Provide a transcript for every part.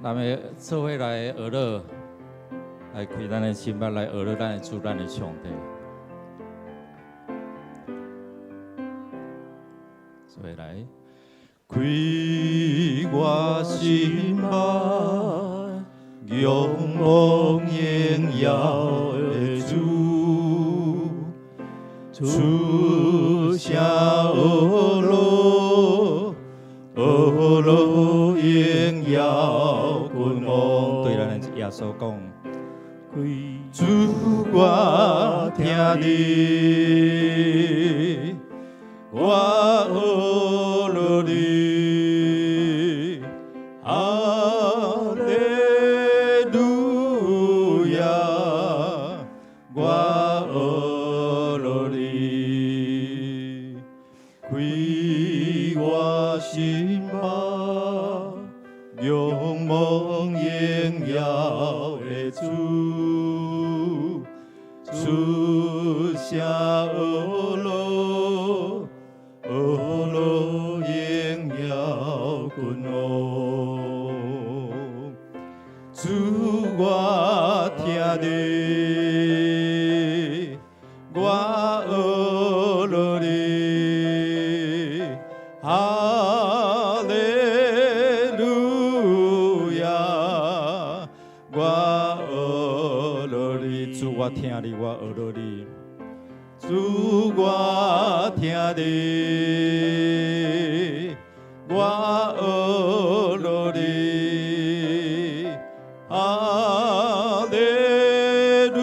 咱欲做伙來學樂，來開咱的心腹來學樂咱的主，咱的上帝。做伙來，開我心目，仰望榮耀的主，出聲學樂，學樂榮耀君王。對咱的耶穌講，主我疼你，我學樂你，哈利路亞，我學樂你，開我心目，仰望榮耀的主，出聲學樂，學樂榮耀君王。主我疼你，我學樂你，哈利路亞，我學樂你。主我疼你，我學樂你。主我疼你，我學樂你，哈利路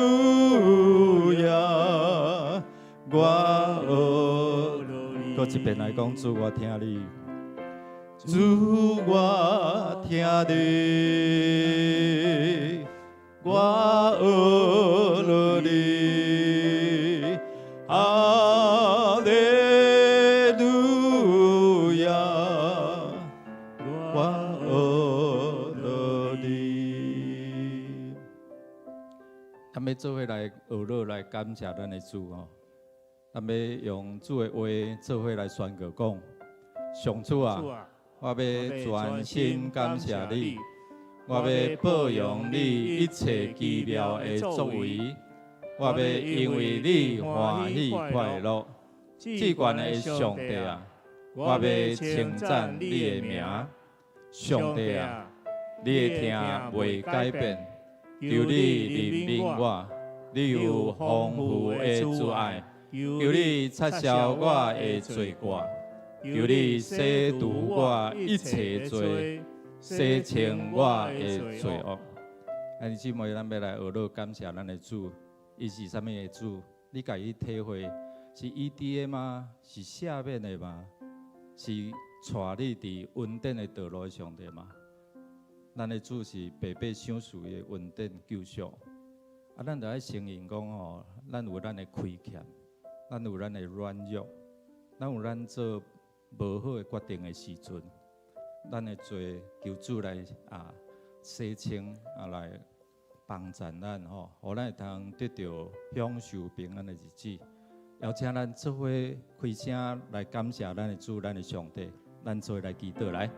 亞，我學樂你。閣一遍來講，主我疼你。主我疼你，我學樂你，哈利路亞，我學樂你。咱欲做伙來學樂來感謝咱的主吼，咱欲用主的話做伙來宣告講，上主啊，我欲全心感謝你，我欲報揚你一切奇妙的作為，我欲因為你歡喜快樂。至懸的上帝啊，我欲稱讚你的名。上帝啊，你的疼袂改變，求你憐憫我，你有豐富的慈愛，求你擦消我的罪過，求你洗除我一切罪，洗清我的罪惡。兄弟姊妹，咱欲來學樂感謝咱的主，伊是啥物的主？你家己體會，是醫治的嗎？是赦免的嗎？是帶你佇恩典的道路的上帝嗎？咱的主是白白賞賜的恩典救贖。啊，咱著愛承認講吼，咱有咱的虧欠，咱有咱的軟弱，咱有咱做無好的決定的時陣，咱的罪求主來洗清啊，來幫助咱吼，予咱會當得著享受平安的日子。邀請咱做伙開聲來感謝咱的主，咱的上帝，咱做伙來祈禱來。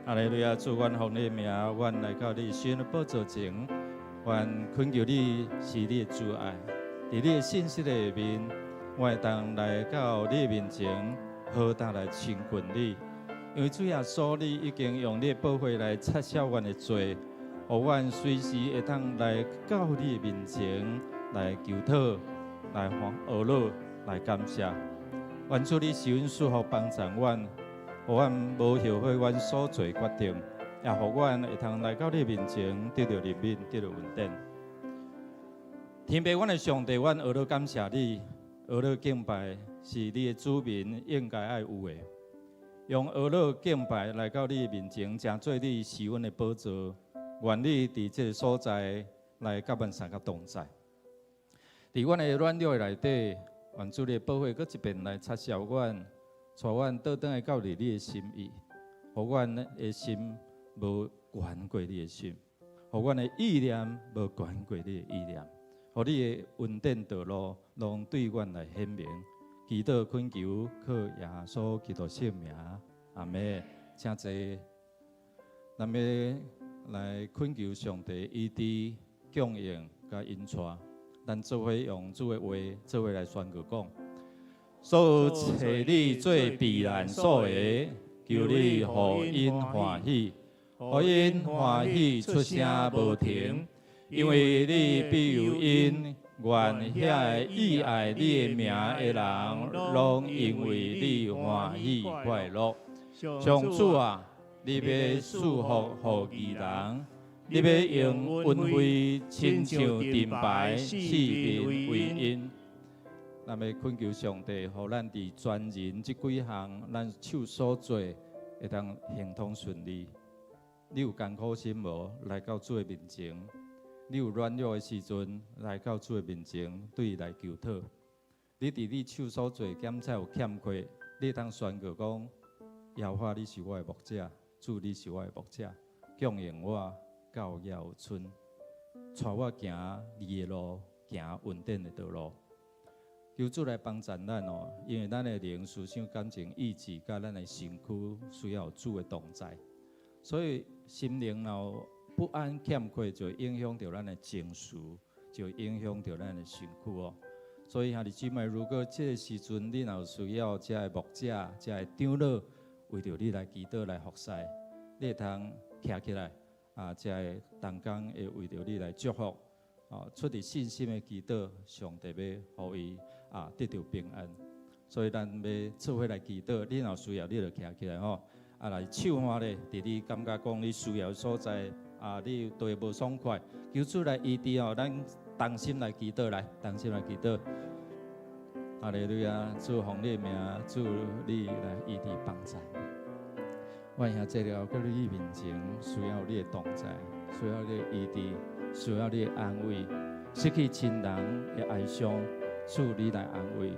哈利路亞，主，阮奉你的名，阮來到你聖的寶座前，阮懇求你是你的慈愛，佇你的信實的下面，我會當來到你的面前，好當來親近你。因為主耶穌，你已經用你的寶血來擦消阮的罪，予阮隨時會當來到你的面前來求討、來歡學樂、來感謝。願主你施恩賜福幫助阮，予阮無後悔阮所做決定，也予阮會通來到你面前得著憐憫，得著恩典。天父，阮的上帝，阮學樂感謝你，學樂敬拜是你的子民應該愛有的。用學樂敬拜來到你面前，成做你施恩的寶座。願你佇這个所在來佮阮相佮同在。佇阮的軟弱內底，願主你的寶血閣一遍來擦消阮，帶阮倒轉來到你的心意，予阮的心無懸過你的心，予阮的意念無懸過你的意念，予你的恩典道路攏對阮來顯明。祈禱懇求，靠耶穌基督聖名，阿們。請坐。咱欲來懇求上帝醫治、供應佮引帶。咱做伙用主的話做伙來宣告講：所有揣你做避難所的，求你予𪜶歡喜，予𪜶歡喜出聲無停，因為你庇佑𪜶，願遐个倚愛你的名的人，攏因為你歡喜快樂。上主啊，你欲賜福予義人，你欲用恩惠親像盾牌，四面圍𪜶。咱欲懇求上帝，予咱佇專人這幾項，咱手所做會當亨通順利。你有艱苦心無？來到主的面前。你有軟弱的時陣，來到主的面前，對伊來求討。你佇你手所做檢查有欠缺，你會當宣告講：耶和華你是我的牧者，主你是我的牧者，供應我到野村，帶我行義的路，行穩定的道路。求主來幫助咱哦，因為咱的靈、思想、感情、意志，佮咱的身軀需要有主的同在，所以心靈若不安欠缺，就會影響著咱的情緒，就會影響著咱的身軀哦。所以兄弟姊妹，如果這个時陣你若有需要遮的牧者、遮的長老為著你來祈禱來服侍，你會通徛起來啊，遮的同工會為著你來祝福，啊，出自信心的祈禱，上帝欲予伊啊得著平安。所以咱欲做伙來祈禱，你若有需要，你就徛起來吼。啊，來手看咧，佇你感覺講你需要的所在，啊，你對無爽快，求主來醫治哦。咱同心來祈禱，來同心來祈禱。哈利路亞，主奉你的名，主你來醫治幫助。阮兄這了閣你面前，需要你的同在，需要你的醫治，需要你的安慰。失去親人的哀傷，主你來安慰；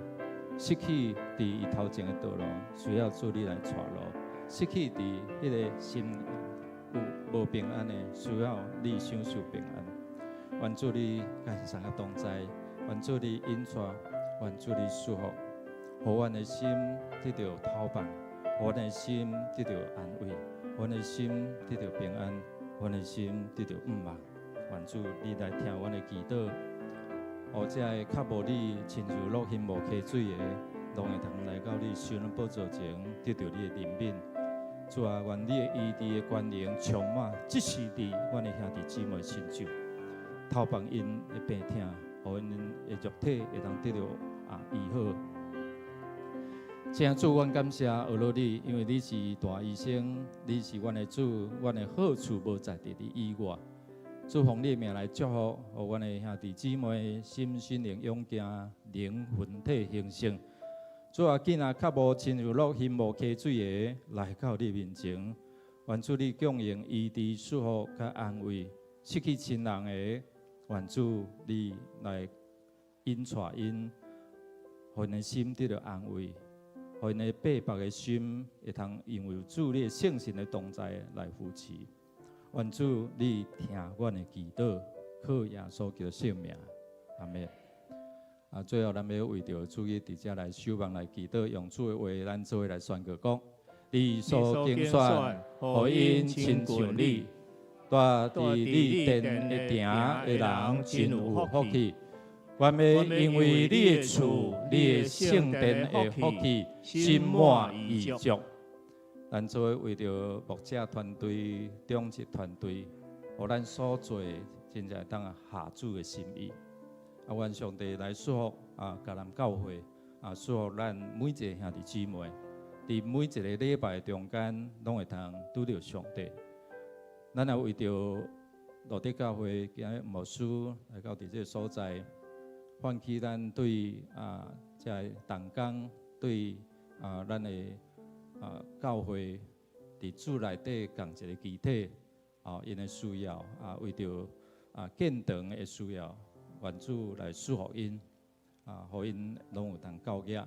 失去佇伊頭前的道路，需要主你來帶路；失去佇彼个心有無平安的，需要你賞賜平安。願主你佮𪜶三个同在，願主你引帶，願主你賜福，予阮的心得著透放，予阮的心得著安慰，阮的心得著平安，阮的心得著向望。願主你來聽阮的祈禱，予遮个較無你親像落興無溪水的，攏會通來到你施恩寶座前，得著你的憐憫。主啊，願你的醫治的權能充滿，這時佇阮的兄弟姊妹身上，透放𪜶的病痛，予𪜶的肉體會當得著啊醫好。請主，阮感謝阿羅你，因為你是大醫生，你是阮的主，阮的好處無在佇你以外。主奉你的名來祝福，予阮的兄弟姊妹心身靈勇健，靈魂體興盛。主啊，囝仔較無親像落興無溪水的來到你面前，願主你供應醫治、祝福佮安慰，失去親人的，願主你來引帶𪜶，予𪜶的心得著安慰，予𪜶的百縛的心會通因為主你的聖神的同在來扶持。願主你聽阮的祈禱，靠耶穌基督聖名，阿們。啊，最後咱欲為著主日佇遮來守望來祈禱，用主的話，咱做伙來宣告講：你所揀選，予𪜶親像你，蹛佇你殿的埕的人真有福氣。願欲因為你的厝、你的聖殿的福氣，心滿意足。咱做伙為著牧者團隊、長執團隊，予咱所做的真正會當合主的心意。啊，願上帝來祝福啊，迦南教會啊，祝福咱每一个兄弟姊妹，佇每一个禮拜中間，攏會通拄著上帝。咱也為著路德教會今日牧師來到佇這个所在，喚起咱對啊，這个同工對啊，咱的啊教會佇主內底仝一个肢體，啊，𪜶的需要啊，為著啊建堂的需要，願主來賜福𪜶，啊，予𪜶攏有通到額。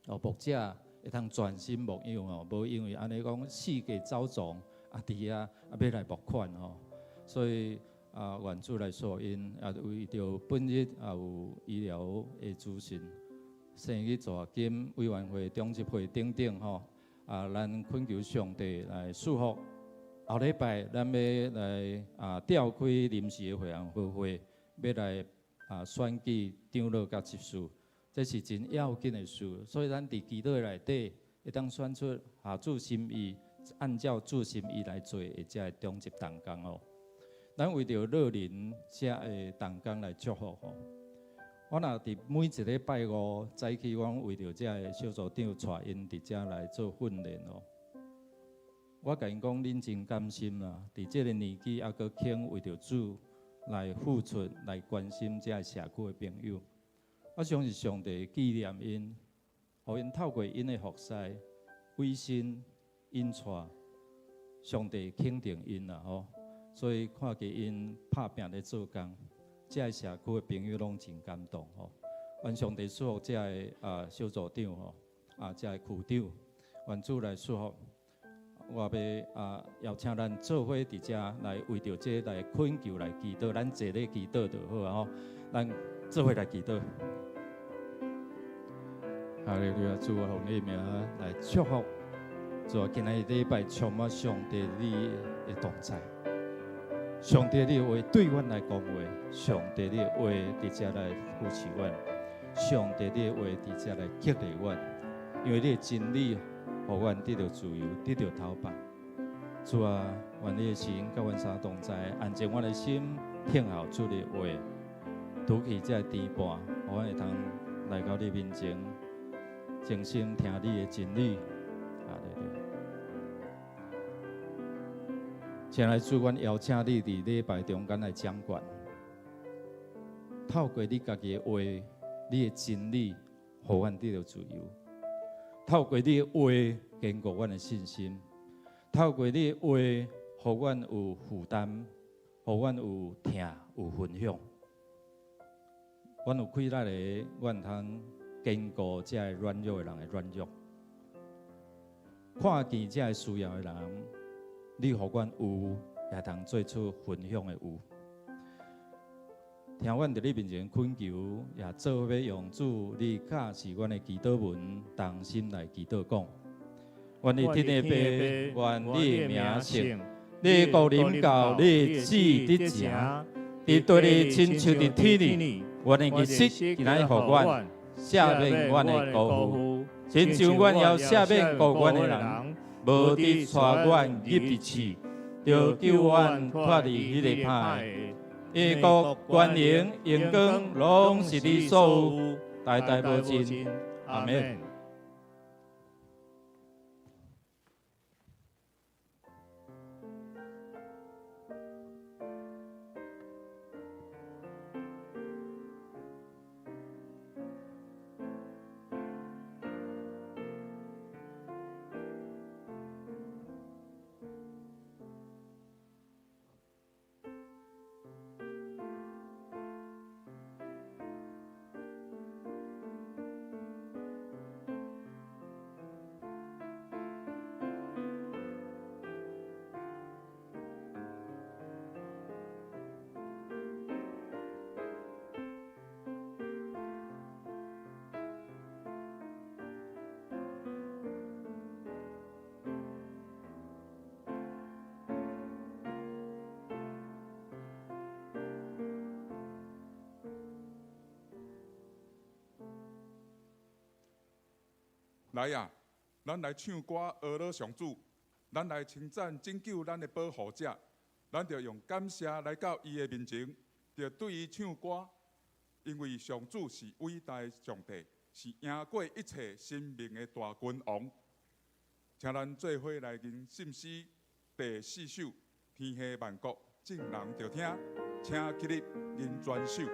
哦，牧者會通專心牧養哦，無因為按呢講四界走傱，啊，佇遐啊欲來募款吼，所以啊，願主來賜福𪜶，啊，為著本日也有醫療的資訊、生日助學金委員會、長執會等等吼，啊，咱懇求上帝來賜福，後禮拜咱欲來召開臨時的會員會會，欲來選舉長老佮執事，這是真要緊的事。所以咱佇祈禱內底，會當選出合主心意，按照主心意來做的這个長執同工哦。咱為著樂齡這个同工來祝福吼。我若佇每一禮拜五早起，我為著這个小組長帶𪜶佇遮來做訓練哦。我共𪜶講，恁真甘心啦！佇這个年紀，猶閣肯為著主來付出、來關心這个社區的朋友。我相信上帝紀念𪜶，予𪜶透過𪜶的服侍、委身、𪜶帶，上帝肯定𪜶啦吼。所以看見𪜶拍拚咧做工，這个社區的朋友攏真感動吼。願上帝賜福這个小組長吼，這个區長，願主來賜福。我欲邀請咱做伙佇遮來為著這來懇求來祈禱，咱坐咧祈禱就好啊吼。咱做伙來祈禱。哈利路亞，主啊，奉你名來祝福。主啊，今仔日禮拜充滿上帝你的同在。上帝你的話對阮來講話，上帝你的話佇遮來扶持阮，上帝你的話佇遮來激勵阮，因為你的真理，予阮得著自由，得著頭髮。主啊，願你的聖靈佮阮三同在，安靜阮的心，聽候主的話，除去這个牽絆，予阮會當來到你面前，靜心聽你的真理。啊，對對。親愛的主，阮邀請你佇禮拜中間來掌權，透過你家己的話，你的真理，予阮得著自由。透過你的話，堅固阮的信心；透過你的話，予阮有負擔，予阮有疼，有分享。阮有氣力的，阮通堅固這个軟弱的人的軟弱。看見這个需要的人，你予阮有，也通做出分享的有。聽阮佇你面前懇求，也做伙用主你教示阮的祈禱文，同心來祈禱講。願你天的父，願你的名聖，你的國臨到，你的旨意得成，佇地裡親像佇天裡。願你的食今仔日予阮，赦免阮的過犯，親像阮也赦免告阮的人，無得帶阮入佇試，著救阮脫離彼個歹的。因國、權榮、榮光，攏是你所有，代代無盡。阿們。來啊，咱來唱歌，呵咾上主，咱來稱讚拯救咱的保護者，咱著用感謝來到伊的面前，著對伊唱歌，因為上主是偉大的上帝，是贏過一切生命的大君王。請咱做伙來吟信詩第四首，天下萬國眾人著聽，請起立吟全首。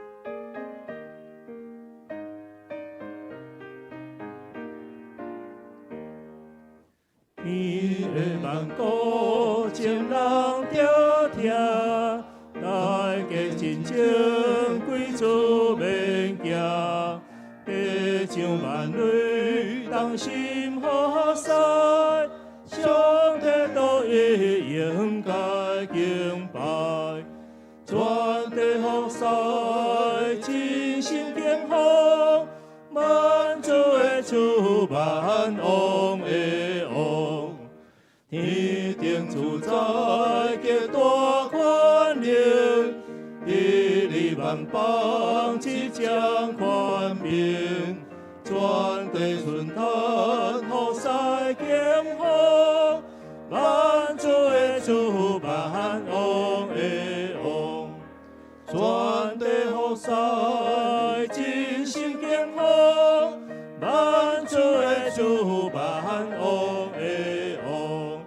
天下萬國眾人著聽，大家真正歸主免驚，地上萬類同心服侍，上帝都應該敬拜，全地服侍真心敬奉，萬主的主，萬王的王。天頂諸主宰極大權能，治理萬邦，執掌權柄，全地順嘆服侍敬奉，萬族的主，萬王的王，全地服侍真心敬奉，萬族的主，萬王的王，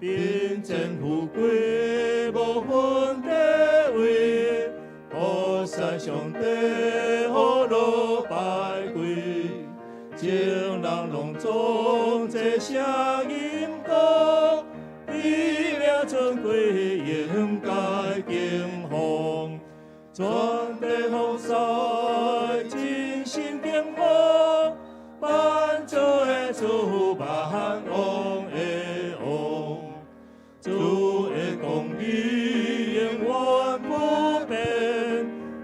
貧賤富貴無分地位，服侍上帝，和樂拜跪，眾人攏總齊聲吟講，伊名尊貴，應該敬奉，全地服侍真心敬奉，萬族的主，萬王的王，主的公義永遠不變，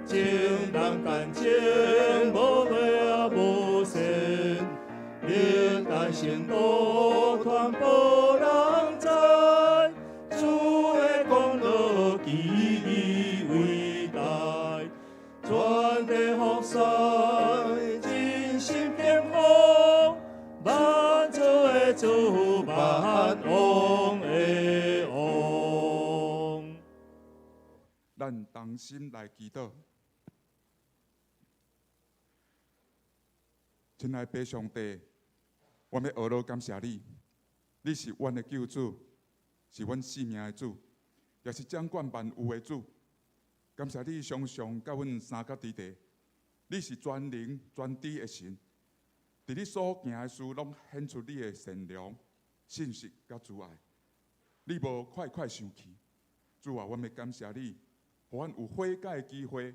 眾人乾淨無過無善，歷代聖徒傳播人知，主的功勞奇異偉大，全地服侍真心敬奉，萬族的主，萬王的王。咱同心來祈禱。親愛的父上帝，我欲學樂感謝你，你是阮的救主，是阮生命的主，也是掌管萬有的主。感謝你常常佮阮相佮佇地，你是全能全知的神，佇你所行的事，攏顯出你的善良、信實佮慈愛。你無快快生氣，主啊，阮欲感謝你，予阮有悔改的機會。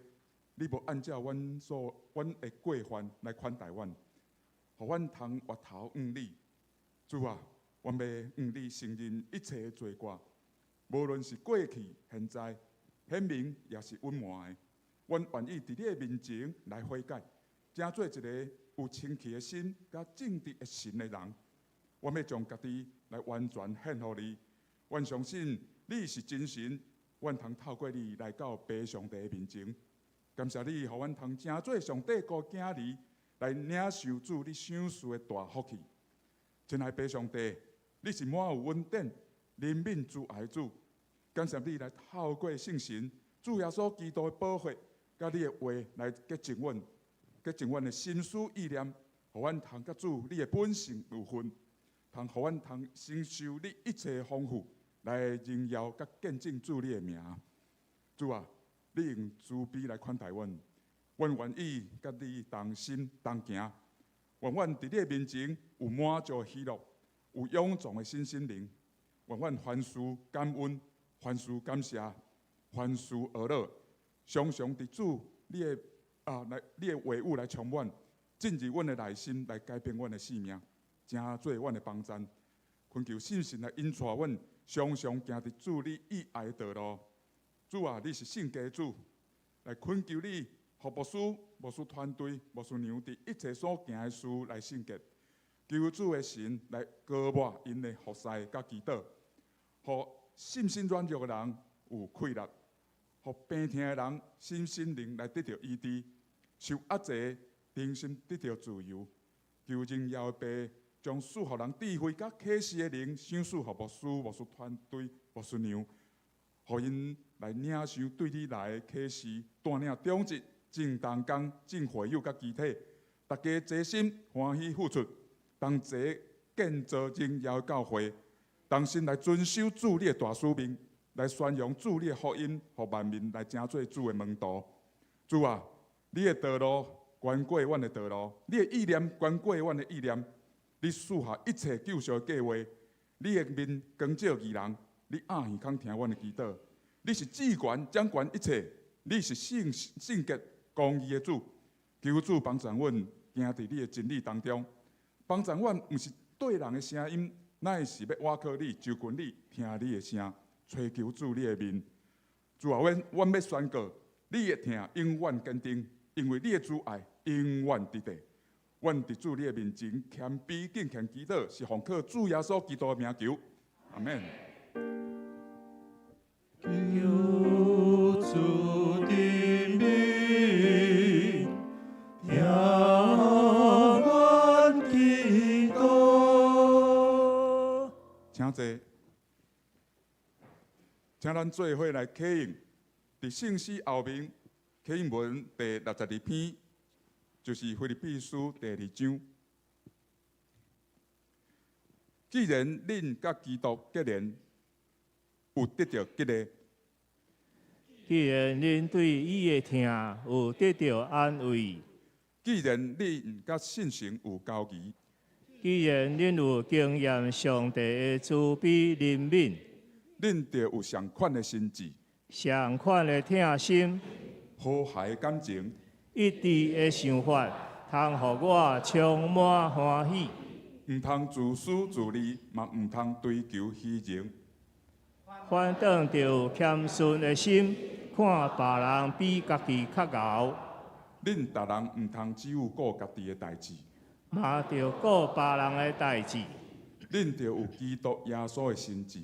你無按照阮的過犯來款待阮，予阮通回頭向你。主啊，阮欲向你承認一切的罪過，無論是過去、現在、顯明，抑是隱瞞的，阮願意佇你的面前來悔改，成做一个有清氣的心、佮正直的神的人。阮欲將家己來完全獻予你。阮相信你是真神，阮通透過你來到父上帝的面前。感謝你，予阮通成做上帝孤囝兒，來領受主你賞賜的大福氣。親愛的父上帝，你是滿有恩典、憐憫、慈愛的主。感謝你來透過聖神、主耶穌基督的寶血，佮你的話來潔淨阮，潔淨阮的心思意念，予阮通佮主你的本性有份，通予阮通承受你一切豐富，來榮耀佮見證主你的名。主啊，你用慈悲來款待阮，阮願意佮你同心同行。願阮佇你的面前有滿足的喜樂，有勇壯的身心靈。願阮凡事感恩，凡事感謝，凡事學樂，常常佇主你的啊來你的話語來充滿，進入阮的內心來改變阮的生命，成做阮的幫贊。懇求聖神來引帶阮，常常行佇主你意愛的道路。主啊，你是聖潔的主，來懇求你，予牧師、牧師團隊、牧師娘佇一切所行的事來聖潔。求主的神來膏抹𪜶的服侍佮祈禱，予信心軟弱的人有氣力，予病痛的人身心靈來得著醫治，受壓制重新得著自由。求榮耀的父將賜予人智慧佮啟示的靈賞賜予牧師、牧師團隊、牧師娘，予𪜶來領受對你來的啟示，帶領長執、眾同工、眾會友佮肢體，大家齊心歡喜付出，同齊建造榮耀的教會，同心來遵守主你的大使命，來宣揚主你的福音，予萬民來成做主的門徒。主啊，你的道路懸過阮的道路，你的意念懸過阮的意念，你賜下一切救贖的計劃，你的面光照義人，你掩耳空聽阮的祈禱。你是至懸掌管一切，你是聖聖潔公義的主，求主幫助阮行佇你的真理當中，幫助阮毋是對人的聲音，乃是欲倚靠你、就近你、聽你的聲，揣求主你的面。主啊，阮欲宣告，你的疼永遠堅定，因為你的慈愛永遠佇地。阮佇主你的面前謙卑敬虔祈禱，是奉靠主耶穌基督的名求。阿們。請咱做伙來啟應，佇聖詩後面啟應文第62篇，就是腓立比書第二章。既然恁佮基督結連，有得著激勵；既然恁對伊的疼有得著安慰；既然恁佮信神有交誼；既然恁有經驗上帝的慈悲憐憫，恁著有相款的心志，相款的疼心，和諧的感情，一致的想法，通予我充滿歡喜。毋通自私自利，嘛毋通追求虛榮。反倒著有謙遜的心，看別人比家己較𠢕。恁逐人毋通只有顧家己的代誌，嘛著顧別人的代誌。恁著有基督耶穌的心志。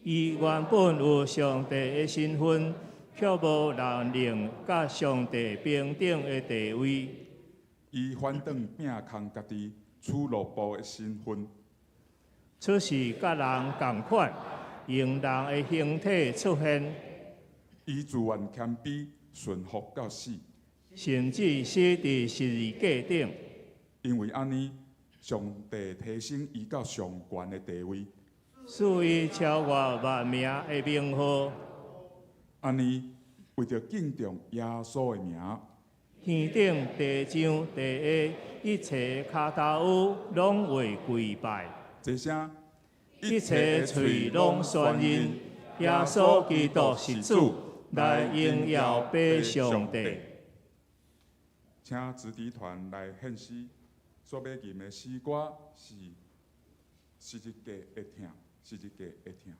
伊原本有上帝的身份，卻無濫用佮上帝平等的地位。伊反轉摒空家己，取奴僕的身份，出世佮人仝款，用人的形體出現。伊自願謙卑，順服到死，甚至死佇十字架頂。因為按呢，上帝提升伊到上懸的地位，賜伊超越萬名的名號。按呢，為著敬重耶穌的名，天頂地上地下一切跤頭趺攏會跪拜，齊聲，一切喙攏宣認耶穌基督是主，來榮耀父上帝。請子弟團來獻詩，所欲吟的詩歌是《十字架的疼》，十字架的疼。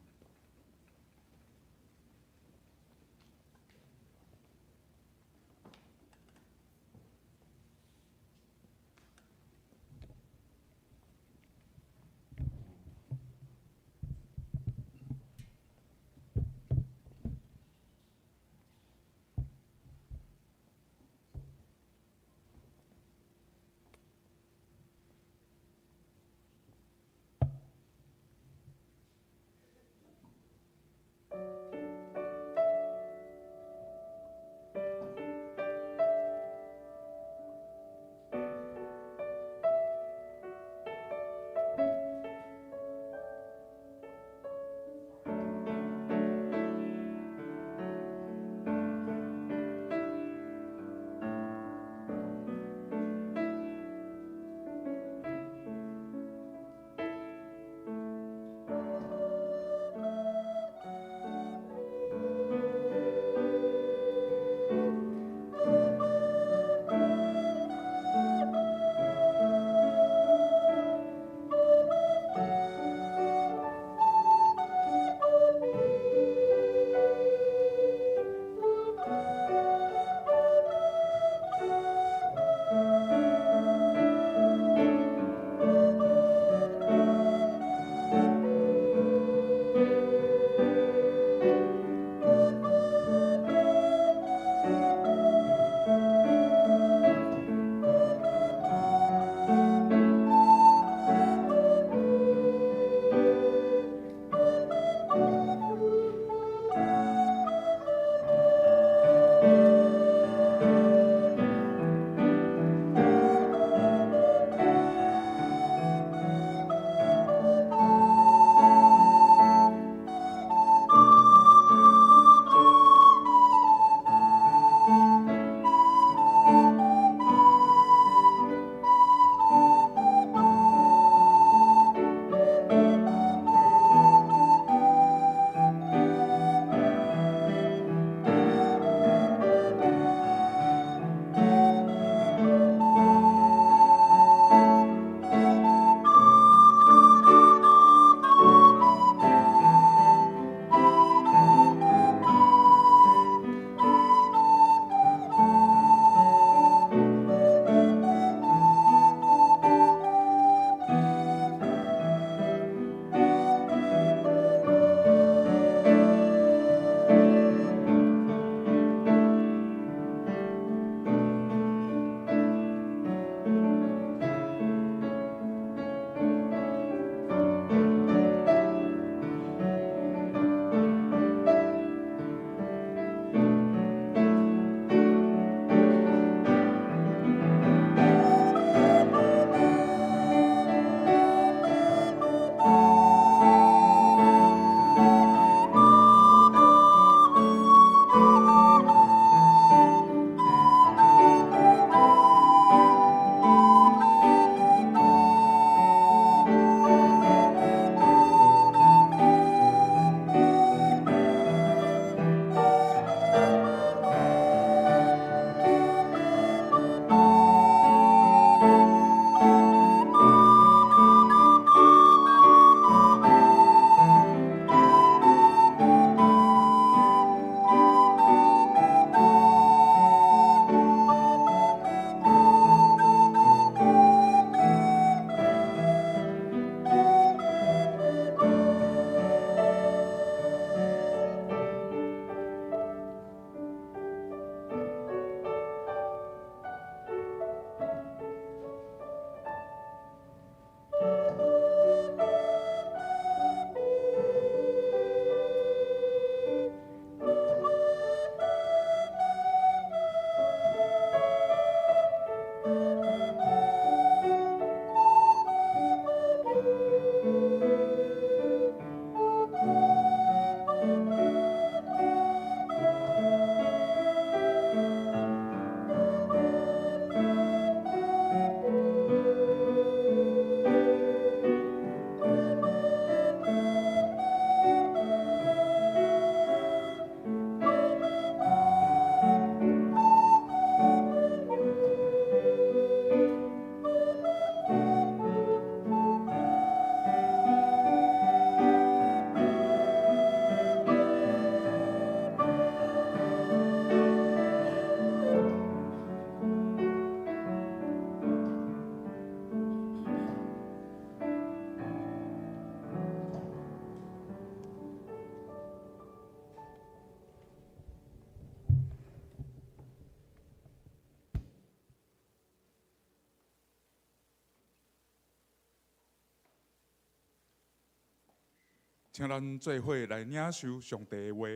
請咱做伙來領受上帝的話，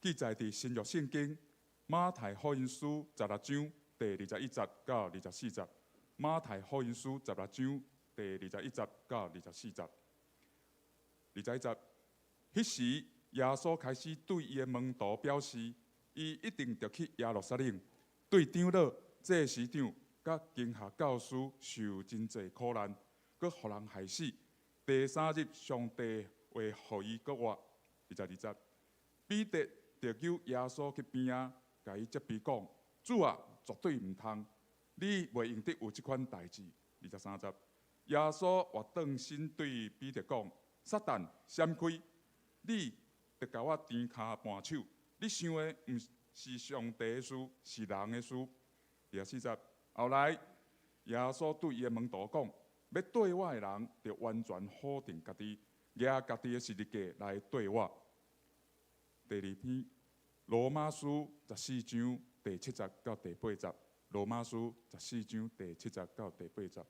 記載佇新約聖經馬太福音書十六章第21節到24節。馬太福音書十六章第21節到24節。21節，彼時耶穌開始對伊的門徒表示，伊一定著去耶路撒冷，對長老、祭司長、佮經學教師受真濟苦難，閣予人害死。第三日，上帝會予伊閣活。22節，彼得就叫耶穌去邊仔，共伊責備講：主啊，絕對毋通，你袂用得有這款代誌。23節，耶穌活轉身對彼得講：撒旦，閃開！你著共我転跤絆手，你想的毋是上帝的事，是人的事。24節，後來耶穌對伊的門徒講：欲綴我的人，著完全否定家己，舉家己的十字架來綴我。第二篇，羅馬書十四章第七節到第八節。羅馬書十四章第七節到第八節。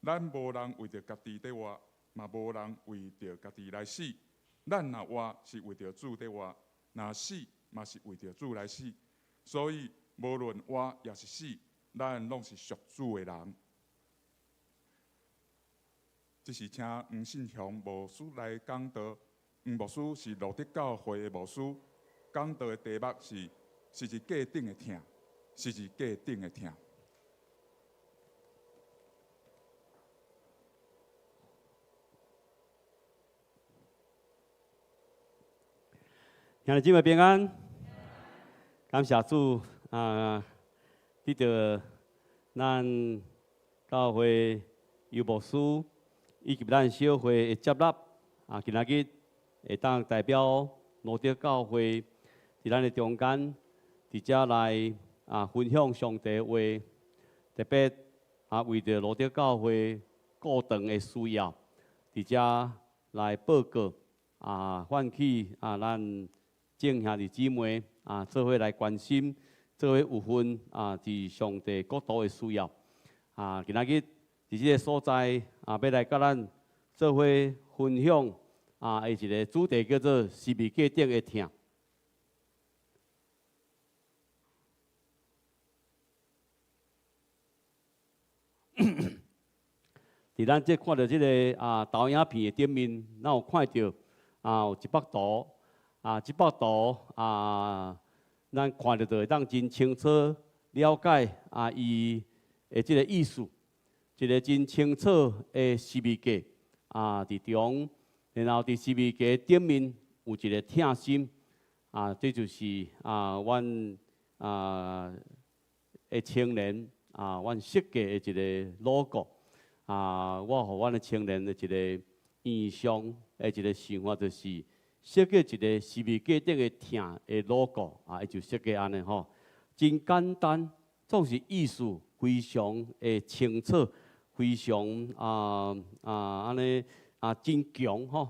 咱無人為著家己佇活，嘛無人為著家己來死。咱若活是為著主佇活，若死嘛是為著主來死。所以無論活抑是死，咱攏是屬主的人。這是請黃信雄牧師來講道。黃牧師是路德教會的牧師，講道的題目是十字架頂的疼，十字架頂的疼。兄弟姊妹平安，感謝主啊！得著咱教會尤牧師以及咱小會的接納啊，今仔日會當代表路德教會佇咱的中間，佇遮來啊分享上帝的話，特別啊為著路德教會顧堂的需要，佇遮來報告啊，喚起啊咱眾兄弟姊妹啊，做伙來關心，做伙有份啊，佇上帝國度的需要啊。今仔日佇這個所在啊，欲來佮咱做伙分享啊，的一個主題叫做十字架頂的疼。佇咱這看著這个啊投影片的頂面，咱有看著啊有一幅圖。啊，這幅圖啊，咱看著就會當真清楚了解啊，伊的這个意思，一个真清楚的十字架啊，佇中，然後佇十字架頂面有一个疼心啊，這就是啊，阮啊的青年啊，阮設計的一个 logo 啊，我予阮的青年的一个印象的一个想法就是。設計一个十字架頂的疼的 logo 啊，伊就設計按呢吼，真簡單，總是意思非常的清楚，非常啊啊按呢啊真強吼。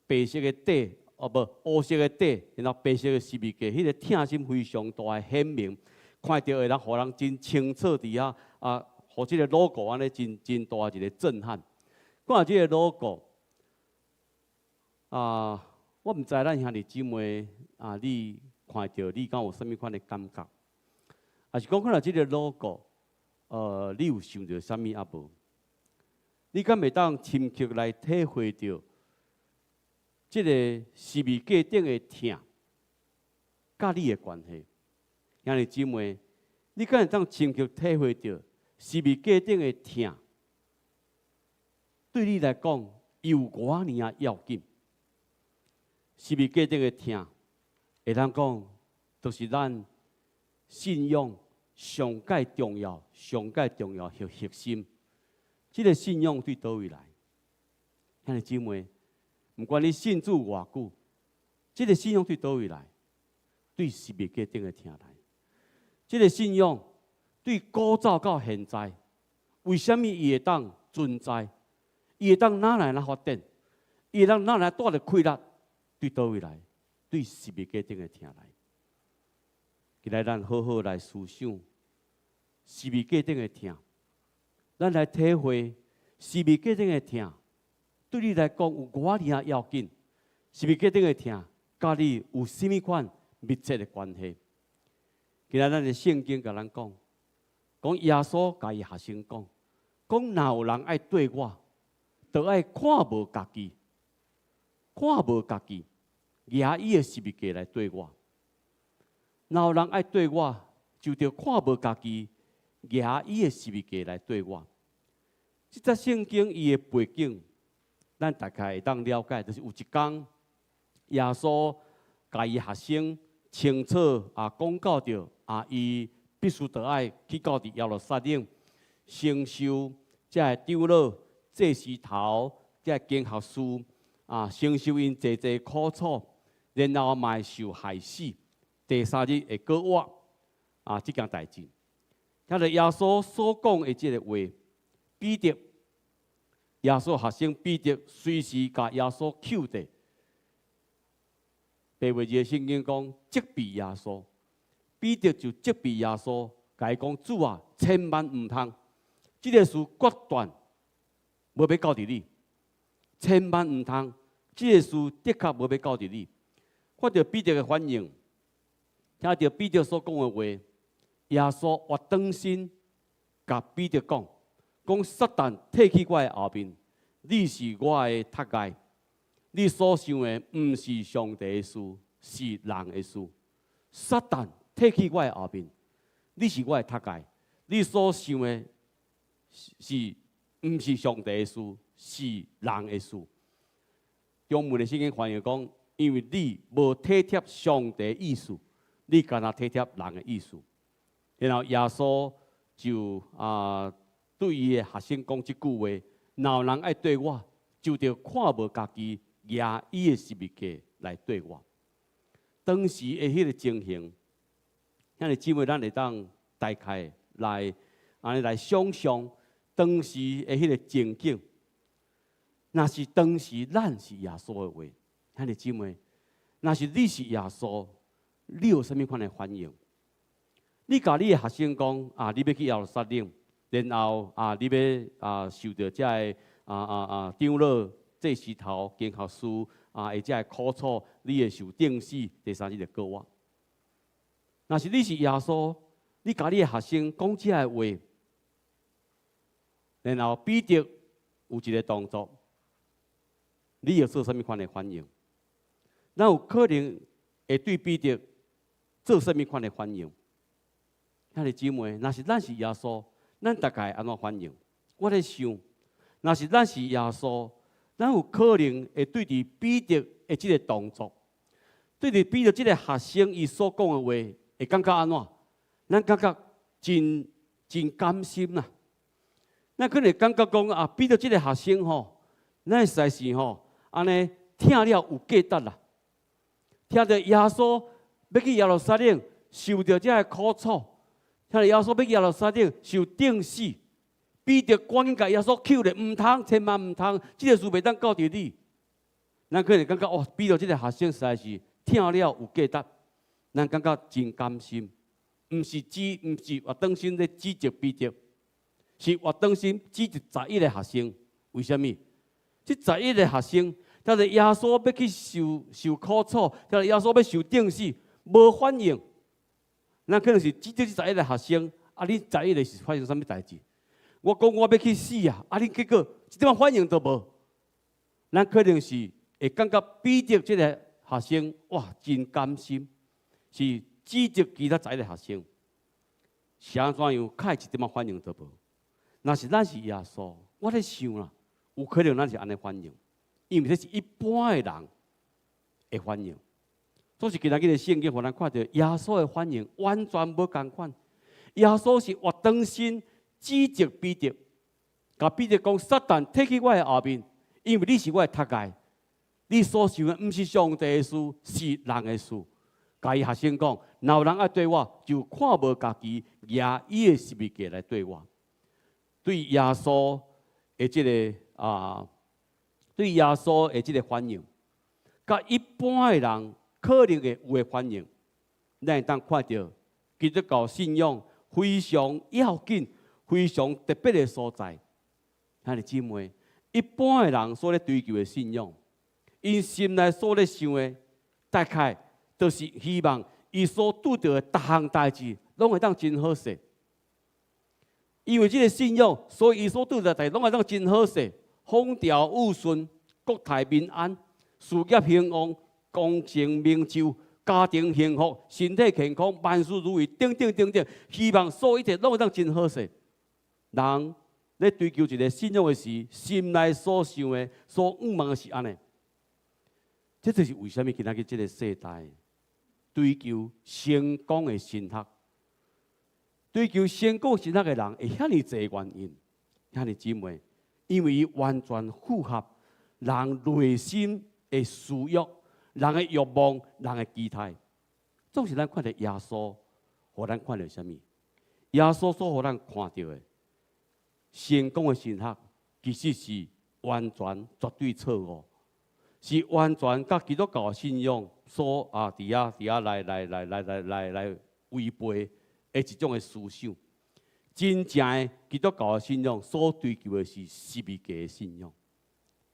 白色的底，哦無烏色的底，然後白色的十字架，彼个疼心非常大的顯明，看著會當予人真清楚佇遐啊，予這个 logo 按呢真真大一个震撼。看這个 logo 啊。我毋知咱兄弟姊妹啊，你看著你敢有啥物款的感覺？抑是講看著這个 logo，你有想著啥物啊無？你敢會當深刻來體會著這个十字架頂的疼，佮你的關係？兄弟姊妹，你敢會當深刻體會著十字架頂的疼，對你來講有偌爾仔要緊？十字架頂的疼，會當講，就是咱信仰上蓋重要、上蓋重要的核心。這个信仰對佗位來？兄弟姊妹，毋管你信主偌久，這个信仰對佗位來？對十字架頂的疼來。這个信仰對古早到現在，為啥物伊會當存在？伊會當哪來來發展？伊會當哪來帶著氣力？對佗位來？對十字架頂的疼來。今日咱好好來思想十字架頂的疼，咱來體會十字架頂的疼，對你來講有偌爾仔要緊？十字架頂的疼，佮你有啥物款密切的關係？今仔咱的聖經共咱講，講耶穌共伊學生講，講若有人愛綴我，就愛看無家己，看無家己，舉伊的十字架來綴我。若有人愛綴我，就著看無家己，舉伊的十字架來綴我。這節聖經伊的背景，咱大概會當了解，就是有一工，耶穌共伊學生清楚啊講到著啊，伊必須著愛去到佇耶路撒冷，承受這个長老、祭司頭、這个經學士啊，承受𪜶濟濟苦楚，然後嘛會受害死，第三日會閣活啊，這件代誌。聽著耶穌所講的這个話，彼得，耶穌學生彼得隨時共耶穌抾著。白話字的聖經講，責備耶穌，彼得就責備耶穌，共伊講，主啊，千萬毋通，這个事決斷無欲交佇你，千萬毋通，這个事的確無欲交佇你。看著彼得的反應，聽著彼得所講的話，耶穌活轉身，共彼得講，講撒旦退去我的後面，你是我的踢礙。你所想的毋是上帝的事，是人的事。撒旦退去我的後面，你是我的踢礙。你所想的是毋是上帝的事，是人的事。中文的聖經翻譯講，因為你無體貼上帝意思，你干焦體貼人的意思。然後耶穌就啊對伊的學生講這句話：若有人愛綴我，就著看無家己，舉伊的十字架來綴我。當時的彼个情形，兄弟姊妹，咱會當大概來按呢來想象當時的彼个情景。若是當時咱是耶穌的話，兄弟姊妹，若是你是耶穌，你有啥物款的反應？你共你的學生講啊，你欲去耶路撒冷，然後啊，你欲啊受著這个長老、祭司頭、經學士啊，或者苦楚，你會受釘死，第三日就閣活。若是你是耶穌，你共你的學生講這个話，然後彼得有一个動作，你會做啥物款的反應？咱有可能會對彼得做啥物款的反應？兄弟姊妹，若是咱是耶穌，咱大概按怎反應？我咧想，若是咱是耶穌，咱有可能會對佇彼得的這个動作，對佇彼得這个學生伊所講的話，會感覺按怎？咱感覺真真甘心啦。咱可能會感覺講啊，彼得這个學生吼，咱實在是吼，按呢疼了有價值啦。聽著耶穌欲去耶路撒冷受著這个苦楚，聽著耶穌欲去耶路撒冷受釘死，彼得趕緊共耶穌抾咧，毋通，千萬毋通，這个事袂當交佇你。咱可能感覺哦，彼得這个學生實在是疼了有價值，咱感覺真甘心。毋是活轉身咧指責彼得，是活轉身指責11個學生。為啥物？這十一个學生，聽著耶穌欲去受苦楚，聽著耶穌欲受釘死，無反應。咱可能是指責這十一个學生，啊，恁十一个是發生啥物代誌？我講我欲去死啊！啊，恁結果一點仔反應都無。咱可能是會感覺彼得這个學生，哇，真甘心，是指責其他十一个學生，是按怎樣？較會一點仔反應都無。若是咱是耶穌，我咧想啦，有可能咱是按呢反應，因為這是一般的人的反應。所以今仔日的聖經，予咱看著耶穌的反應完全無仝款。耶穌是活轉身指責彼得，共彼得講：撒旦退去我的後面，因為你是我的踢礙，你所想的毋是上帝的事，是人的事。共伊學生講：若有人愛綴我，就看無家己，舉伊的十字架來綴我。對耶穌的這个啊，對耶穌的這个反應，佮一般的人可能會有的反應，咱會當看著基督教信仰非常要緊、非常特別的所在。兄弟姊妹，一般的人所咧追求的信仰，𪜶心內所咧想的，大概就是希望伊所拄著的逐項代誌，攏會當真好勢。因為這个信仰，所以伊所拄著代誌攏會當真好勢，風調雨順，國泰民安，事業興旺，功成名就，家庭幸福，身體健康，萬事如意，等等等等，希望所有一切攏會當真好勢。人咧追求一个信仰的時，心內所想的、所向望的是按呢。這就是為啥物今仔日這个世代追求成功的神學，追求成功神學的人會遐爾濟原因，遐爾姊妹，因為伊完全符合人內心的私欲、人的慾望、人的期待。總是咱看著耶穌，予咱看著啥物？耶穌所予咱看著的成功的神學，其實是完全絕對錯誤，是完全佮基督教信仰所啊佇遐佇遐來來來來來來來違背的一種的思想。真正的基督教的信仰所追求的是十字架的信仰。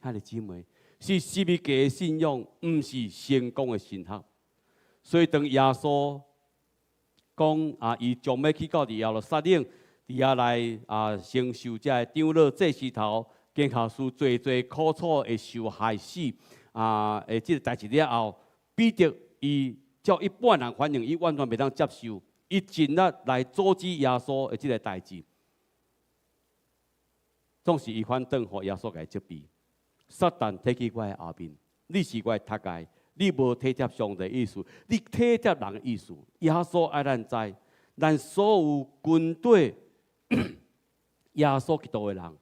兄弟姊妹，是十字架的信仰，毋是成功的神學。所以當耶穌講啊，伊將欲去到佇耶路撒冷，佇遐來啊承受這个長老祭司頭、經學師濟濟苦楚會受害死啊，的這个代誌了後，彼得伊照一般人反應，伊完全袂當接受，伊盡力來阻止耶穌的這个代誌，總是伊反轉予耶穌共伊責備。撒旦退去我的後面，你是我的踢礙，你無體貼上帝意思，你體貼人的意思。耶穌愛咱知，咱所有跟綴耶穌基督的人，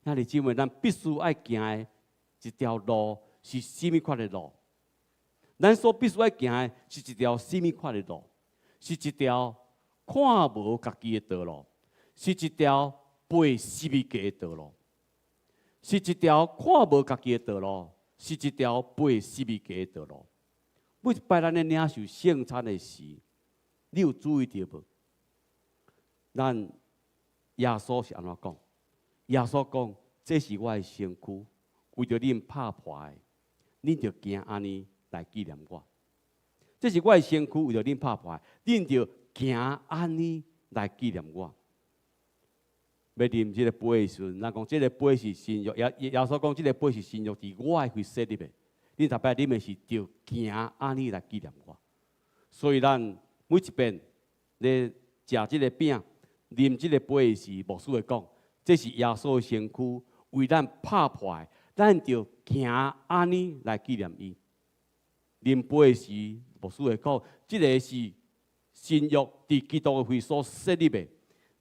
兄弟姊妹，咱必須愛行的一條路是啥物款的路？咱所必須愛行的是一條啥物款的路？是一條看無家己的道路，是一條背十字架的道路，是一條看無家己的道路，是一條背十字架的道路。每一擺咱咧領受聖餐的時，你有注意著無？咱耶穌是按怎講？耶穌講：這是我的身軀，為著恁拍破的，恁著行按呢來紀念我。這是我的身軀，為著恁拍破的，恁著行按呢來紀念我。欲啉這个杯的時陣，咱講這个杯是新約，耶耶穌講這个杯是新約，佇我的血設立的。恁逐擺啉的時，著行按呢來紀念我。所以咱每一遍咧食這个餅、啉這个杯的時，牧師會講，這是耶穌的身軀，為咱拍破的，咱著行按呢來紀念伊。啉杯的時，牧師會講，這个是新約佇基督的血所設立的，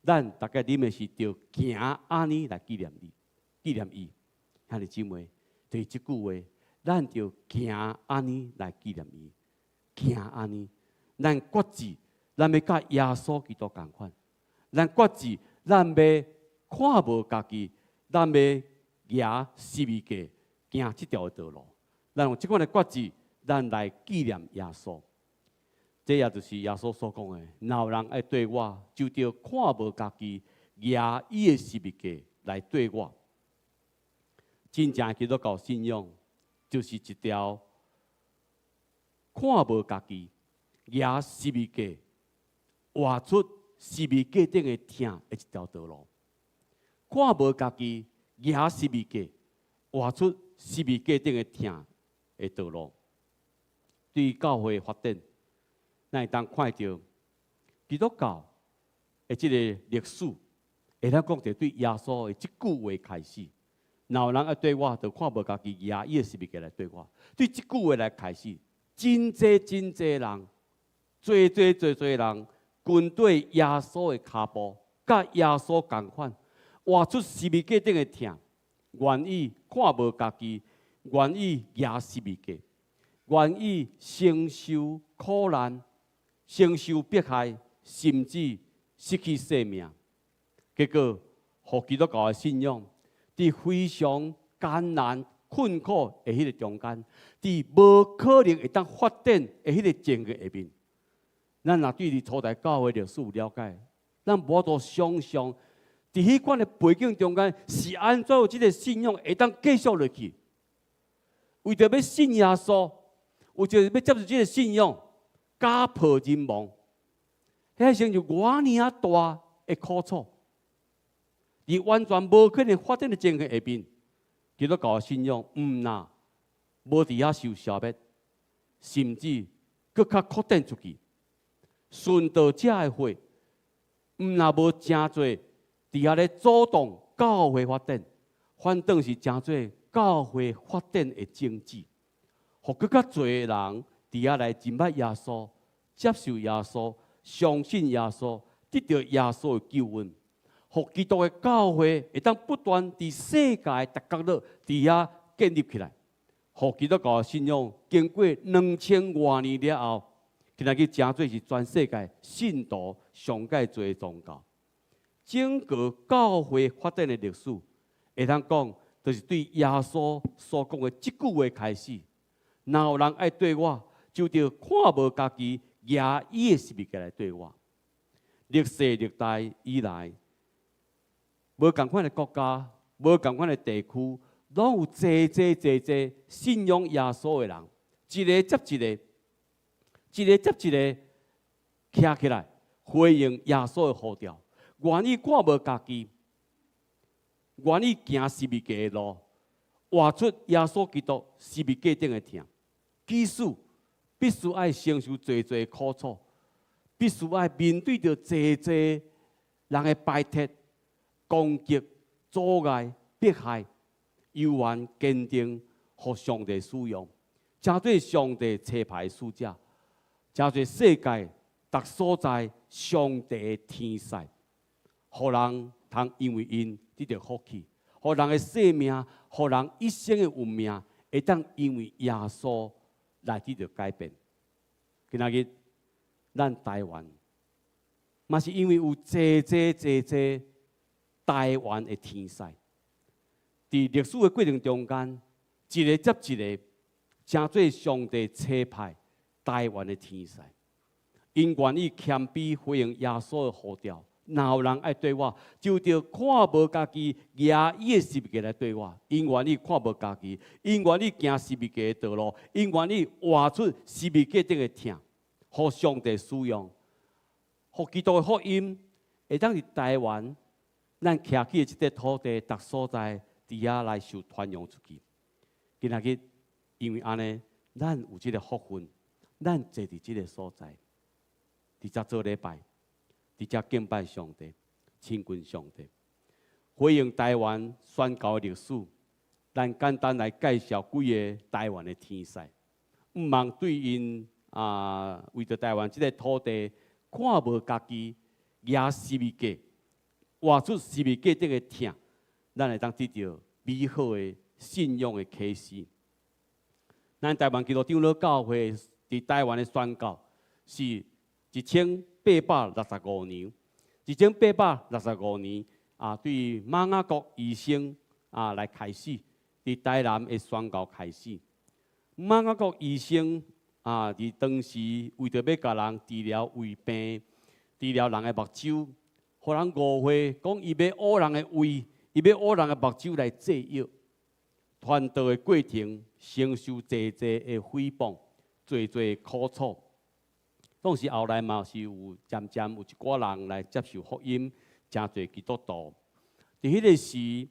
咱逐家啉的時，著行按呢來紀念伊，紀念伊。兄弟姊妹，就是這句話，咱著行按呢來紀念伊，行按呢。咱決志，咱欲佮耶穌基督仝款。咱決志，咱欲看無家己，咱欲行十字架，行這條道路。咱用這款的決志，咱來紀念耶穌。這也就是耶穌所講的：若有人愛綴我，就著看無家己，舉伊的十字架來綴我。真正基督教信仰，就是一條看無家己，舉十字架，活出十字架頂的疼的一條道路。看無家己，舉十字架，活出十字架頂的疼的道路。對教會發展，咱會當看著基督教的這个歷史，會當講著對耶穌的這句話開始。若有人愛綴我，就看無家己，舉伊的十字架來綴我。對這句話來開始，真濟真濟人，濟濟濟濟人跟綴耶穌的跤步，佮耶穌仝款，活出十字架頂的疼，願意看無家己，願意舉十字架，願意承受苦難，承受迫害，甚至失去性命。結果，予基督教的信仰，佇非常艱難、困苦的彼个中間，佇無可能會當發展的彼个前提下面，咱若對佇初代教會歷史有了解，咱無法度想象，佇彼款的背景中間，是按怎有這個信仰會當繼續落去？為著欲信耶穌，為著欲接受這個信仰，家破人亡，彼承受偌爾仔大的苦楚，佇完全無可能發展的情形下面，基督教的信仰毋但無佇遐受消滅，甚至閣較擴展出去。殉道者的血，毋但無成做佇遐咧阻擋教會發展，反倒是成做教會發展的種子，予閣較濟的人佇遐來認捌耶穌、接受耶穌、相信耶穌、得著耶穌的救恩，予基督的教會會當不斷佇世界逐角落佇遐建立起來，予基督教的信仰經過2000外年了後，今仔日成做是全世界信徒上蓋濟的宗教。整個教會發展的歷史，會當講，就是對耶穌所講的這句話開始。若有人愛綴我，就著看無家己，舉伊的十字架來綴我。歷世歷代以來，無仝款的國家，無仝款的地區，攏有濟濟濟濟信仰耶穌的人，一个接一个，一个接一个徛起來回應耶穌的呼召，願意看無家己，願意行十字架的路，活出耶穌基督十字架頂的疼。即使必須愛承受濟濟苦楚，必須愛面對著濟濟人的排斥、攻擊、阻礙、迫害，猶原堅定予上帝使用，成做上帝差派使者，成做世界逐所在上帝的天使，予人通因為𪜶得著福氣，予人的生命，予人一生的運命，會當因為耶穌來得著改變。今仔日咱台灣，嘛是因為有濟濟濟濟台灣的天使，佇歷史的過程中間，一个接一个，成做上帝差派台灣的天使，𪜶願意謙卑回應耶穌的呼召。若有人愛綴我，就著看無家己，舉伊的十字架來綴我。𪜶願意看無家己，𪜶願意行十字架的道路，𪜶願意活出十字架頂的疼，予上帝使用，予基督的福音會當佇台灣，咱徛起的這塊土地，逐所在佇遐來受傳揚出去。今仔日因為按呢，咱有這個福分，咱坐佇這個所在，佇遮做禮拜。佇遮敬拜上帝，親近上帝，回應台灣宣教的歷史。咱簡單來介紹幾个台灣的天使，毋茫對𪜶啊，為著台灣這个土地看無家己，舉十字架，活出十字架頂的疼，咱會當得著美好的信仰的啟示。咱台灣基督長老教會佇台灣的宣教是1865年，1865年啊，對馬雅各醫生啊來開始，佇台南的宣教開始。馬雅各醫生啊，佇當時為著欲共人治療胃病、治療人的目睭，予人誤會講伊欲挖人的胃，伊欲挖人的目睭來製藥。傳道的過程承受濟濟的誹謗，濟濟苦楚。當時後來嘛是有漸漸有一寡人來接受福音，成做基督徒。佇彼个時，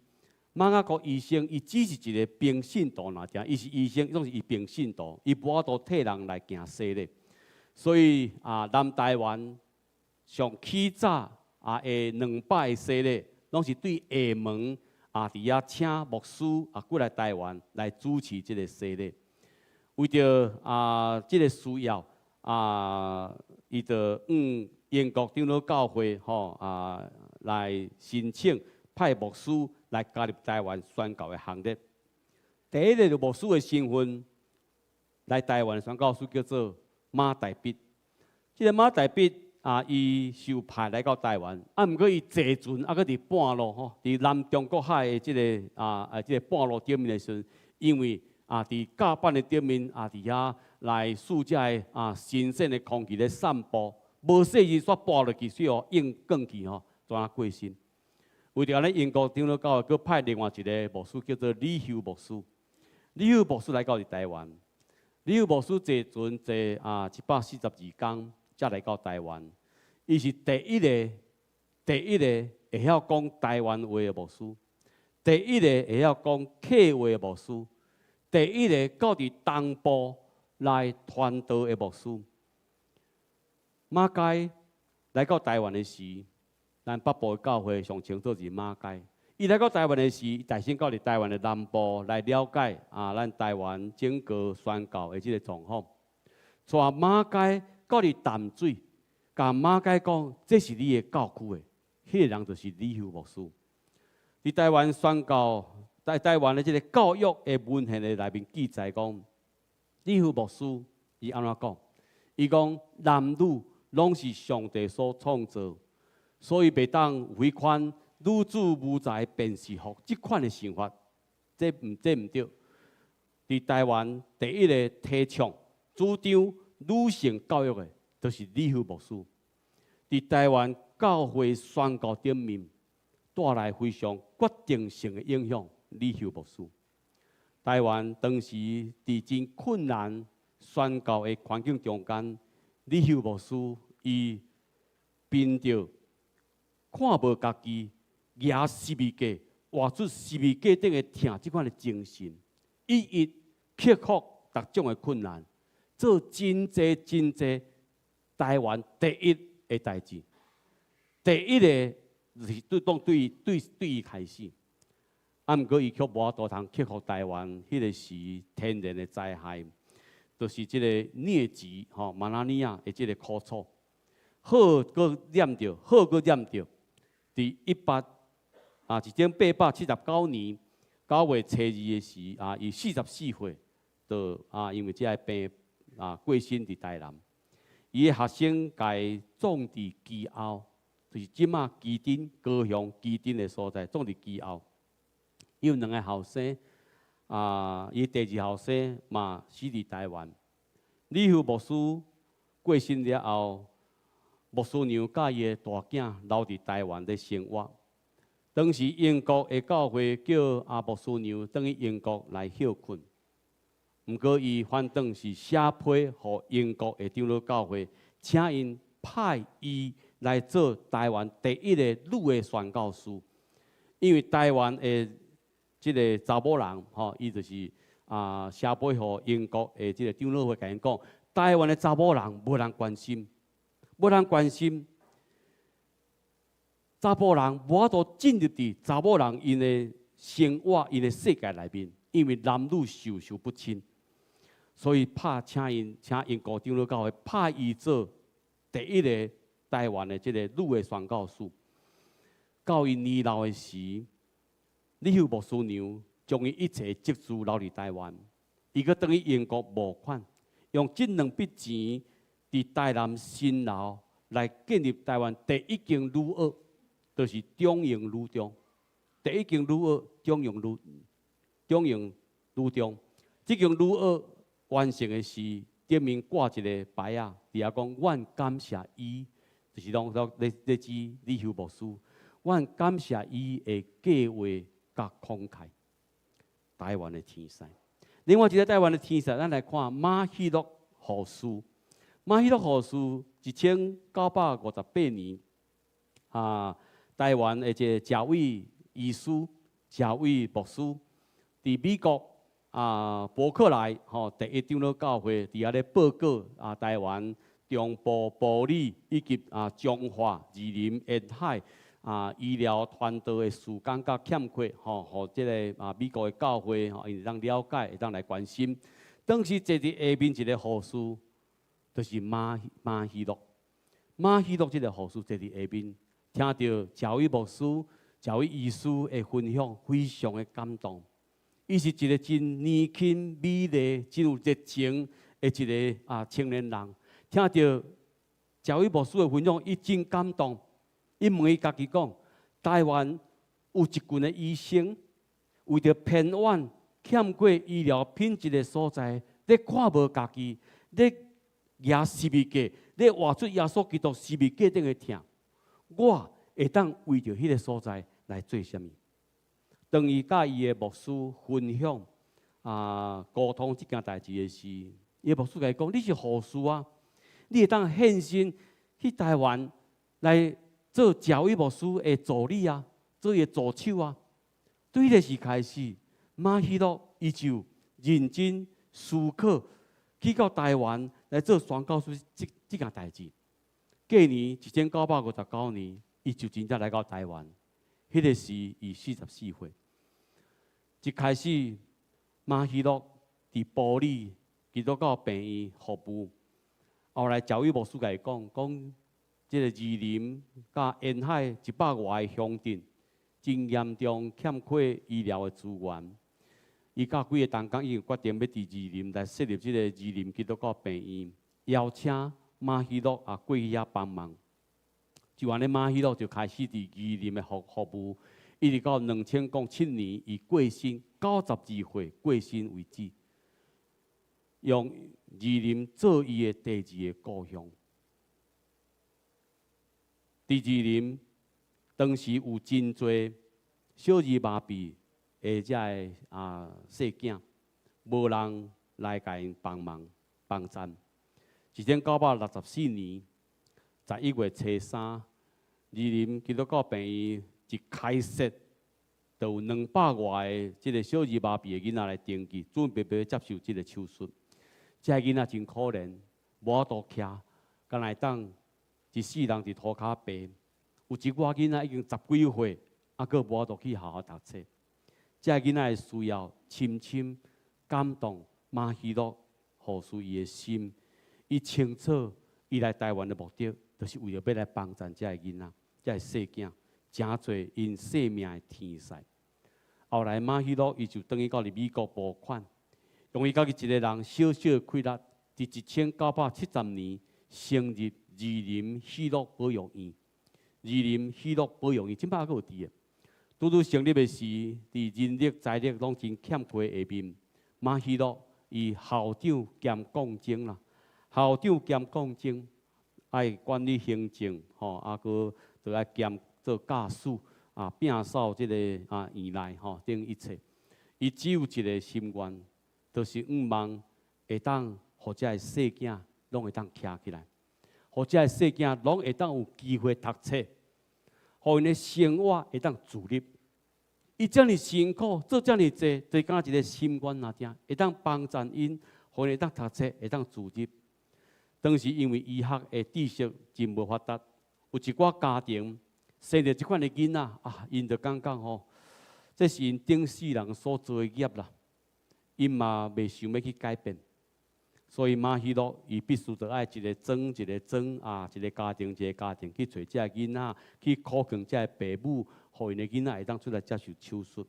馬雅各醫生伊只是一个平信徒爾爾，伊是醫生，總是伊平信徒，伊無法度替人來行洗禮。所以啊，南台灣上起早啊，的200个洗禮，攏是對廈門啊，佇遐請牧師啊過來台灣來主持這个洗禮。為著啊，這个需要。啊，伊就向英國長老教會吼啊來申請派牧師來加入台灣宣教的行列。第一个牧師的身份來台灣宣教師叫做馬大必。這个馬大必啊，伊受派來到台灣，啊，毋過伊坐船猶閣佇半路吼，佇南中國海的這个啊這个半路頂面的時陣，因為啊佇甲板的頂面啊佇遐來四這个啊新鮮的空氣咧散步，無細心煞跋落去，所以予淹過去吼，怎啊過身。為著按呢，英國長老教會閣派另外一个牧師叫做李休牧師。李休牧師來到佇台灣，李休牧師坐船坐啊142工，才來到台灣。伊是第一个會曉講台灣話的牧師，第一個會曉講客話的牧師，第一个到佇東部來傳道的牧師。馬偕來到台灣的時，咱北部的教會上清楚是馬偕。伊來到台灣的時，帶先到佇台灣的南部來了解啊，咱台灣整個宣教的這个狀況。帶馬偕到佇淡水，共馬偕講，這是你的教區的，彼个人就是李休牧師。佇台灣宣教，在台灣的這个教育的文獻的內面記載講，李休牧師伊按怎講？伊講男女攏是上帝所創造，所以袂當有彼款女子無才便是福這款的想法，這毋對。佇台灣第一个提倡主張女性教育的，就是李休牧師。佇台灣教會宣教頂面帶來非常決定性的影響，李休牧師。台灣當時佇真困難宣教的環境中間，李休牧師伊憑著看無家己舉十字架，活出十字架頂的疼這款的精神，一一克服各種的困難，做真濟真濟台灣第一的代誌。第一个是對當對對對伊開始，啊，毋過伊卻無法度通克服台灣彼个時天然的災害，就是這个瘧疾吼，馬拉尼亞的這个苦楚，好閣染著，好閣染著，佇187897年9月初二的時啊，伊44歲，就啊因為這个病啊過身佇台南。伊的學生共伊葬佇基後，就是這馬旗津高雄旗津的所在，葬佇基後。伊有兩个後生，啊，伊第二後生嘛死佇台灣。李休牧師過身了後，牧師娘佮伊的大囝留佇台灣咧生活。當時英國的教會叫阿牧師娘轉去英國來歇睏，毋過伊反轉是寫批予英國的長老教會，請𪜶派伊來做台灣第一个女的宣教師。因為台灣的這个查某人，吼，伊就是啊寫批予英國的這个長老會，共𪜶講，台灣的查某人無人關心，無人關心。查埔人無法度進入佇查某人𪜶的生活、𪜶的世界內面，因為男女授受不親，所以拍請𪜶請英國長老教會派伊做第一个台灣的這个女的宣教師。到伊年老的時，李休牧師娘將伊一切積資留佇台灣，伊閣轉去英國募款，用這兩筆錢佇台南新樓來建立台灣第一間女學。就是中榮女中，第一間女學中榮女中榮女中，這間女學完成的時，頂面掛一个牌仔，佇遐講，阮感謝伊，就是講說咧咧指李休牧師，阮感謝伊的計劃佮慷慨。台灣的天使，另外一个台灣的天使，咱來看馬希諾護士，馬希諾護士1958年啊。台灣的這個賈偉醫師、賈偉牧師，佇美國啊伯克萊吼第一長老教會佇遐咧報告啊台灣中部埔里以及啊彰化、士林沿海啊醫療傳道的事工佮欠缺吼，予這个啊美國的教會吼，𪜶會當了解，會當來關心。當時坐佇下面一个護士，就是馬希諾，馬希諾這个護士坐佇下面。聽著賈偉牧師、賈偉醫師的分享，非常的感動。伊是一个真年輕、美麗、真有熱情的一个啊青年人。聽著賈偉牧師的分享，伊真感動。伊問伊家己講：台灣有一群的醫生，為著偏遠欠缺醫療品質的所在，咧看無家己，咧舉十字架，咧活出耶穌基督十字架頂的疼。我會當為著彼个所在來做啥物。當伊佮伊的牧師分享啊溝通這件代誌的時，伊的牧師共伊講：你是護士啊，你會當獻身去台灣來做教育牧師的助理啊，做伊的助手啊。對彼个時開始，馬希諾伊就認真思考去到台灣來做宣教師這件代誌。隔年1959年，伊就真正來到台灣。彼个時，伊44歲。一開始，馬希諾佇埔里基督教病院服務。後來，教育牧師共伊講，講這個士林佮沿海100外个鄉鎮，真嚴重欠缺醫療的資源。伊佮幾个同工已經決定欲佇士林來設立這個士林基督教病院，邀請馬希諾也過去遐幫忙。就按呢，馬希諾就開始佇士林的服務，一直到2007年，伊過身92歲過身為止，用士林做伊的第二個故鄉。佇士林當時有真濟小兒麻痹的遮个啊細囝，無人來共𪜶幫忙幫贊。1964年11月初三，士林基督教病院一開設，就有200外个這个小兒麻痹的囡仔來登記，準備欲接受這个手術。這个囡仔真可憐，無法度徛，干焦會當一世人佇塗跤爬。有一寡囡仔已經十幾歲，猶閣無法度去學校讀冊。這个囡仔的需要，深深感動馬希諾護士伊的心。伊清楚，伊來台灣的目的，就是為著欲來幫贊這个囡仔，這个細囝，成做𪜶生命的天使。後來馬希諾伊就轉去到佇美國募款，用伊家己一个人小小的氣力，佇1970年成立士林喜樂保育院。士林喜樂保育院，這擺猶閣有佇的。拄拄成立的時，佇人力財力攏真欠缺下面，馬希諾伊校長兼講章啦，校長兼講章，愛管理行政，吼，啊，閣就愛兼做教師，啊，摒掃這个啊院內吼等一切。伊只有一个心願，就是向望會當予遮个細囝攏會當徛起來，予遮个細囝攏會當有機會讀冊，予𪜶的生活會當自立。伊遮爾辛苦，做遮爾濟，就干焦一个心願爾爾，會當幫贊𪜶，予𪜶會當讀冊，會當自立。當時因為醫學的知識真無發達，有一寡家庭生著這款的囡仔啊，𪜶就感覺吼，這是𪜶頂世人所做的業啦，𪜶嘛袂想欲去改變，所以馬希諾伊必須著愛一个莊一个莊啊，一个家庭一个家庭去揣這个囡仔，去苦勸這个爸母，予𪜶的囡仔會當出來接受手術。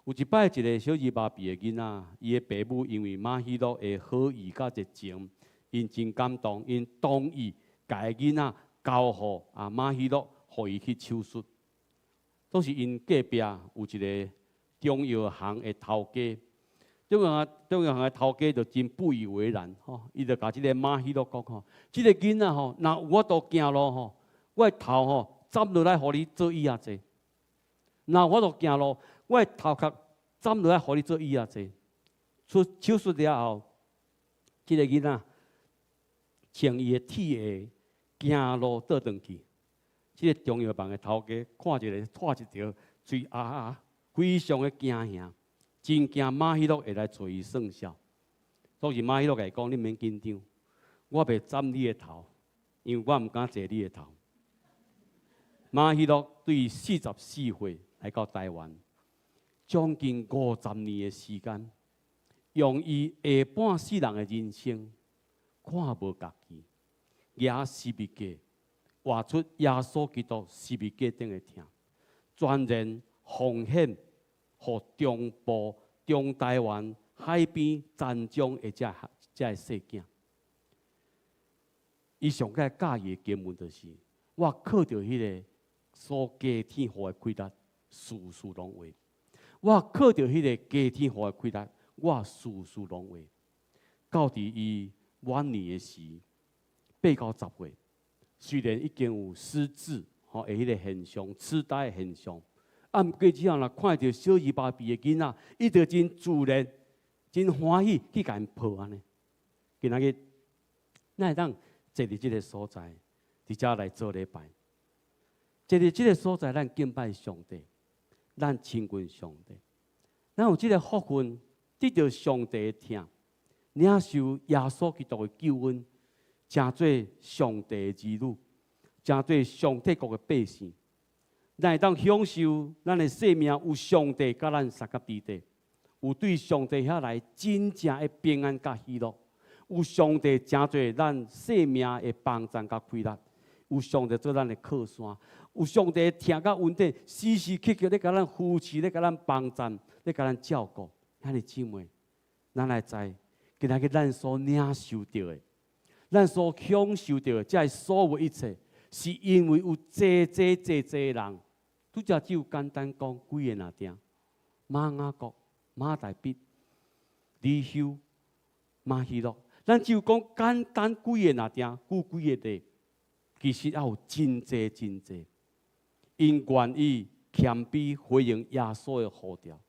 有一擺，一个小兒麻痹的囡仔，伊的爸母因為馬希諾的好意佮熱情，𪜶真感動，𪜶同意共囡仔交予啊馬希諾，予伊去手術。當時𪜶隔壁有一个中藥行的頭家，中藥行的頭家就真不以為然，吼，伊就共這个馬希諾講吼，這个囡仔吼，若有法度行路吼，我的頭吼斬落來予你做椅仔坐；若有法度行路，我的頭殼斬落來予你做椅仔坐。出手術了後，這个囡仔穿伊的鐵鞋行路倒轉去。這个中藥房的頭家看一个，拖一條喙啊啊，非常的驚嚇，真驚馬希諾會來揣伊算數。所以馬希諾共伊講：你免緊張，我袂斬你的頭，因為我毋敢坐你的頭。馬希諾對44歲來到台灣，將近50年的時間，用伊下半世人的人生，看無家己，舉十字架，活出耶穌基督十字架頂的疼，全然奉獻予中部、中台灣海邊殘障的這个細囝。伊上蓋佮意的經文就是：我靠著彼个所加添予我的氣力，事事攏會。我靠著彼个加添予我的氣力，我事事攏會。到佇伊晚年的時，80、90歲，雖然已經有失智吼的彼个現象，痴呆的現象，啊，毋過之後若看著小兒麻痹的囡仔，伊就真自然、真歡喜去共𪜶抱按呢。今仔日，咱會當坐佇這个所在，佇遮來做禮拜。坐佇這个所在，咱敬拜上帝，咱親近上帝，咱有這个福分，得著上帝的疼，領受耶穌基督的救恩，成做上帝的兒女，成做上帝國的百姓。咱會當享受咱的生命有上帝佮咱相佮佇底，有對上帝遐來真正的平安佮喜樂，有上帝成做咱生命的幫贊佮氣力，有上帝做咱的靠山，有上帝的疼佮恩典，時時刻刻咧共咱扶持，咧共咱幫贊，咧共咱照顧。兄弟姊妹，咱來知，今仔日咱所領受著的，咱所享受著的，這所有一切，是因為有濟濟濟濟人，拄才只有簡單講幾个爾定，馬雅各、馬大筆、李修、馬希諾，咱只有講簡單幾个爾定，舉幾个例，其實猶有真濟真濟，𪜶願意謙卑回應耶穌的呼召，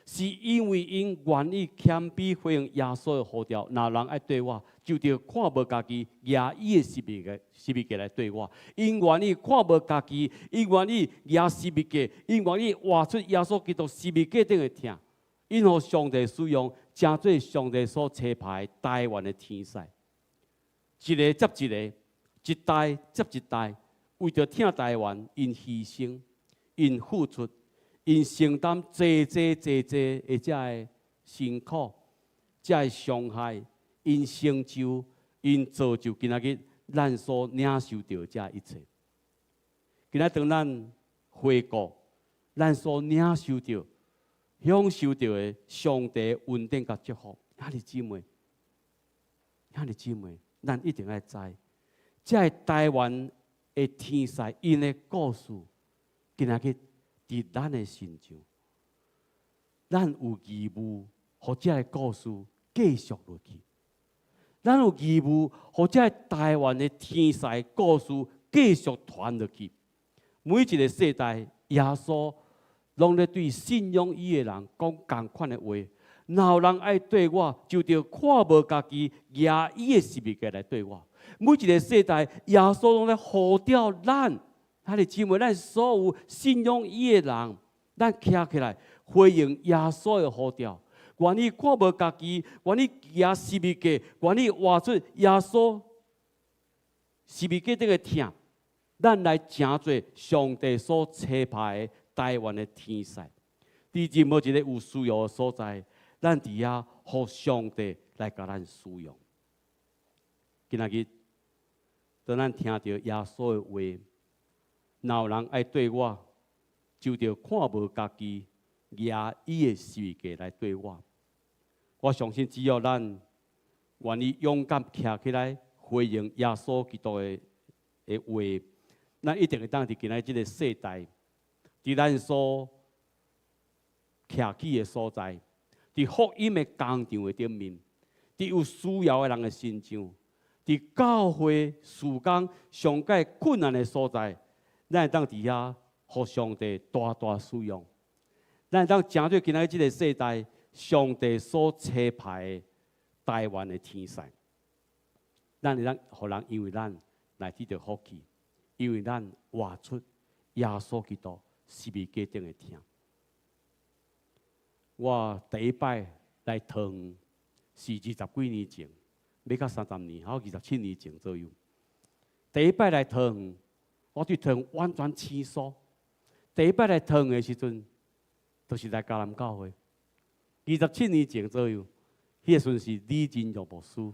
是因為𪜶願意謙卑回應耶穌的呼召，若人愛綴我，就著看無家己，舉伊的十字架，十字架來綴我。𪜶願意看無家己，𪜶願意舉十字架，𪜶願意活出耶穌基督十字架頂的疼，𪜶予上帝使用，成做上帝所差派台灣的天使，一个接一个，一代接一代，為著疼台灣，𪜶犧牲，𪜶付出。𪜶承擔濟濟濟濟的這个辛苦，這个傷害，𪜶成就，𪜶造就今仔日咱所領受著這一切。今仔當咱回顧咱所領受著、享受著的上帝恩典佮祝福，兄弟姊妹，兄弟姊妹，咱一定愛知，這个台灣的天使𪜶的故事，今仔日佇咱的身上，咱有義務，予這个故事繼續落去。咱有義務，予這个台灣的天使故事繼續傳落去。每一个世代，耶穌攏咧對信仰伊的人講仝款的話。若有人愛綴我，就著看無家己，舉伊的十字架來綴我。每一个世代，耶穌攏咧呼召咱。兄弟姊妹，咱所有信仰伊的人，咱徛起來回應耶穌的呼召，願意看無家己，願意舉十字架，願意活出耶穌十字架頂的疼，咱來成做上帝所差派的台灣的天使。佇任何一个有需要的所在，咱佇遐予上帝來共咱使用。今仔日，當咱聽著耶穌的話，若有人愛綴我，就著看無家己，舉伊的十字架來綴我。我相信，只要咱願意勇敢徛起來回應耶穌基督的話，咱一定會當佇今仔這个世代，佇咱所徛起的所在，佇福音的工場的頂面，佇有需要的人的身上，佇教會事工上蓋困難的所在，咱會當佇遐，予上帝大大使用。咱會當成做今仔日這个世代，上帝所差派的台灣的天使。咱會當予人因為咱來得著福氣，因為咱活出耶穌基督十字架頂的疼。我第一擺來桃園是二十幾年前，欲到30年，好27年前左右。第一擺來桃園，我對桃園完全生疏。第一擺來桃園的時陣，就是來迦南教會。27年前左右，彼个時陣是李仁玉牧師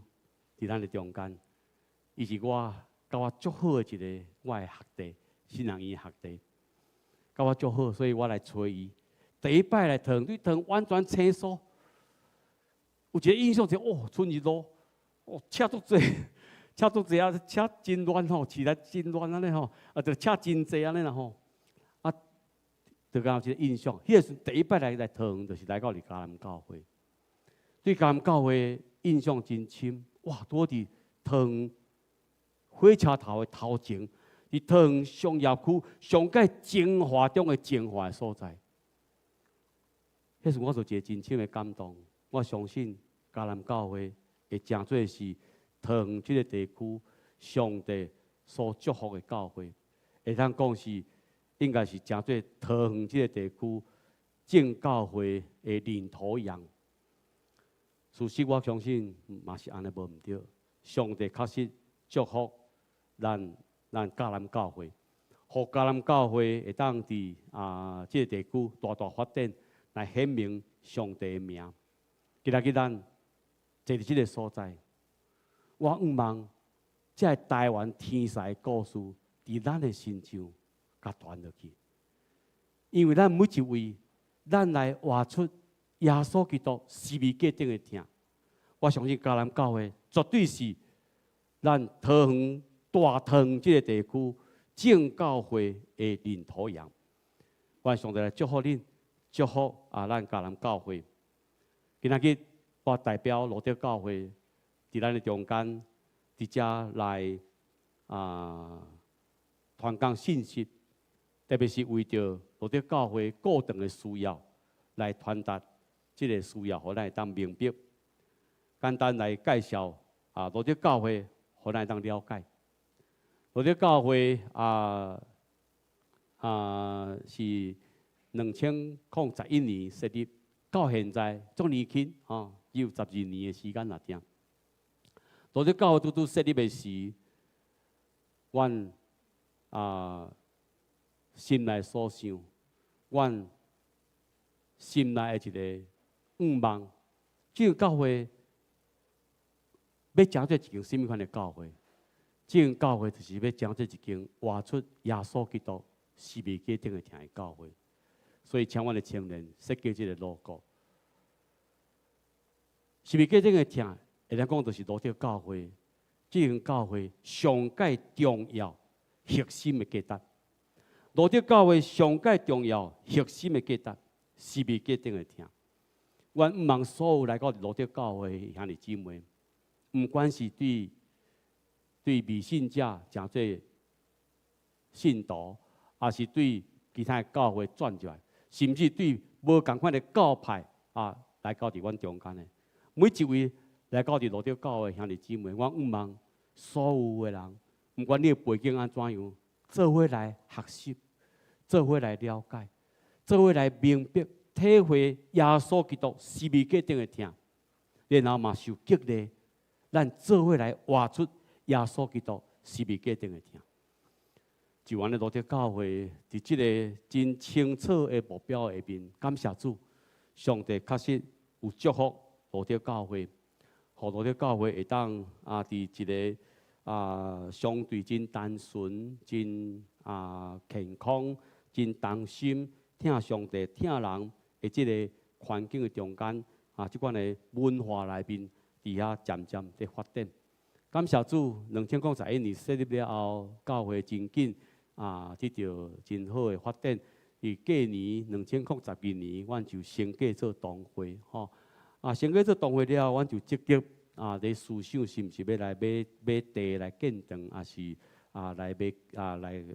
佇咱的中間，伊是我佮我足好的一个我的學弟，新人院的學弟，佮我足好，所以我來揣伊。第一擺來桃園，對桃園完全生疏。有一个印象就是，哦，春日路，哦，車足濟，車足濟啊，車真亂吼，市內真亂按呢吼，啊，就車真濟按呢啦吼，啊，就敢有一个印象。彼个時陣第一擺來桃園，就是來到佇迦南教會，對迦南教會印象真深。哇，拄佇桃園火車頭的頭前，佇桃園商業區上蓋精華中的精華的所在。彼時我就一个真深的感動，我相信迦南教會會成做是桃園這个地區上帝所祝福的教會，會當講是應該是成做桃園這个地區眾教會的領頭羊。事實我相信嘛是按呢無毋對，上帝確實祝福咱迦南教會，予迦南教會會當佇這个地區大大發展，來顯明上帝的名。今仔日咱坐佇這个所在，我向望這个台灣天使的故事，佇咱的身上共傳落去。因為咱每一位，咱來活出耶穌基督十字架頂的疼。我相信迦南教會絕對是咱桃園大桃園這个地區眾教會的領頭羊。願上帝來祝福恁，祝福咱迦南教會。今仔日我代表路德教會，佇咱的中間，佇遮來傳講信息，特別是為著路德教會顧堂的需要來傳達這个需要，予咱會當明白。簡單來介紹路德教會，予咱會當了解。路德教會是2011年設立，到現在足年輕吼，只有12年的時間爾爾。路德教會拄拄設立的時，阮心內所想，阮心內的一个願望，這个教會欲成做一間啥物款的教會？這間教會就是欲成做一間活出耶穌基督十字架頂的疼的教會。所以，請阮的青年設計這个 logo。十字架頂的疼，會當講就是路德教會，這間教會上蓋重要核心的價值。路德教會上蓋重要核心的價值，十字架頂的疼。阮向望所有來到路德教會兄弟姊妹，毋管是對未信者成做信徒，抑是對其他的教會轉入來，甚至對無仝款的教派來到佇阮中間的，每一位來到佇路德教會兄弟姊妹，我向望所有的人，毋管你的背景按怎樣，做伙來學習，做伙來了解，做伙來明白、體會耶穌基督十字架頂的疼，然後嘛受激勵，咱做伙來活出耶穌基督十字架頂的疼。就按呢路德教會，佇這个真清楚的目標下面，感謝主，上帝確實有祝福路德教會，予路德教會會當佇一个相對真單純、真健康、真同心疼上帝、疼人的這个環境的中間，這款的文化內面，佇遐漸漸佇發展。感謝主，2011年設立了後，教會真緊得著真好的發展。佇隔年2012年，阮就升格做堂會，吼。升格做堂會了後，阮就積極咧思想是毋是欲來買地來建堂，抑是來買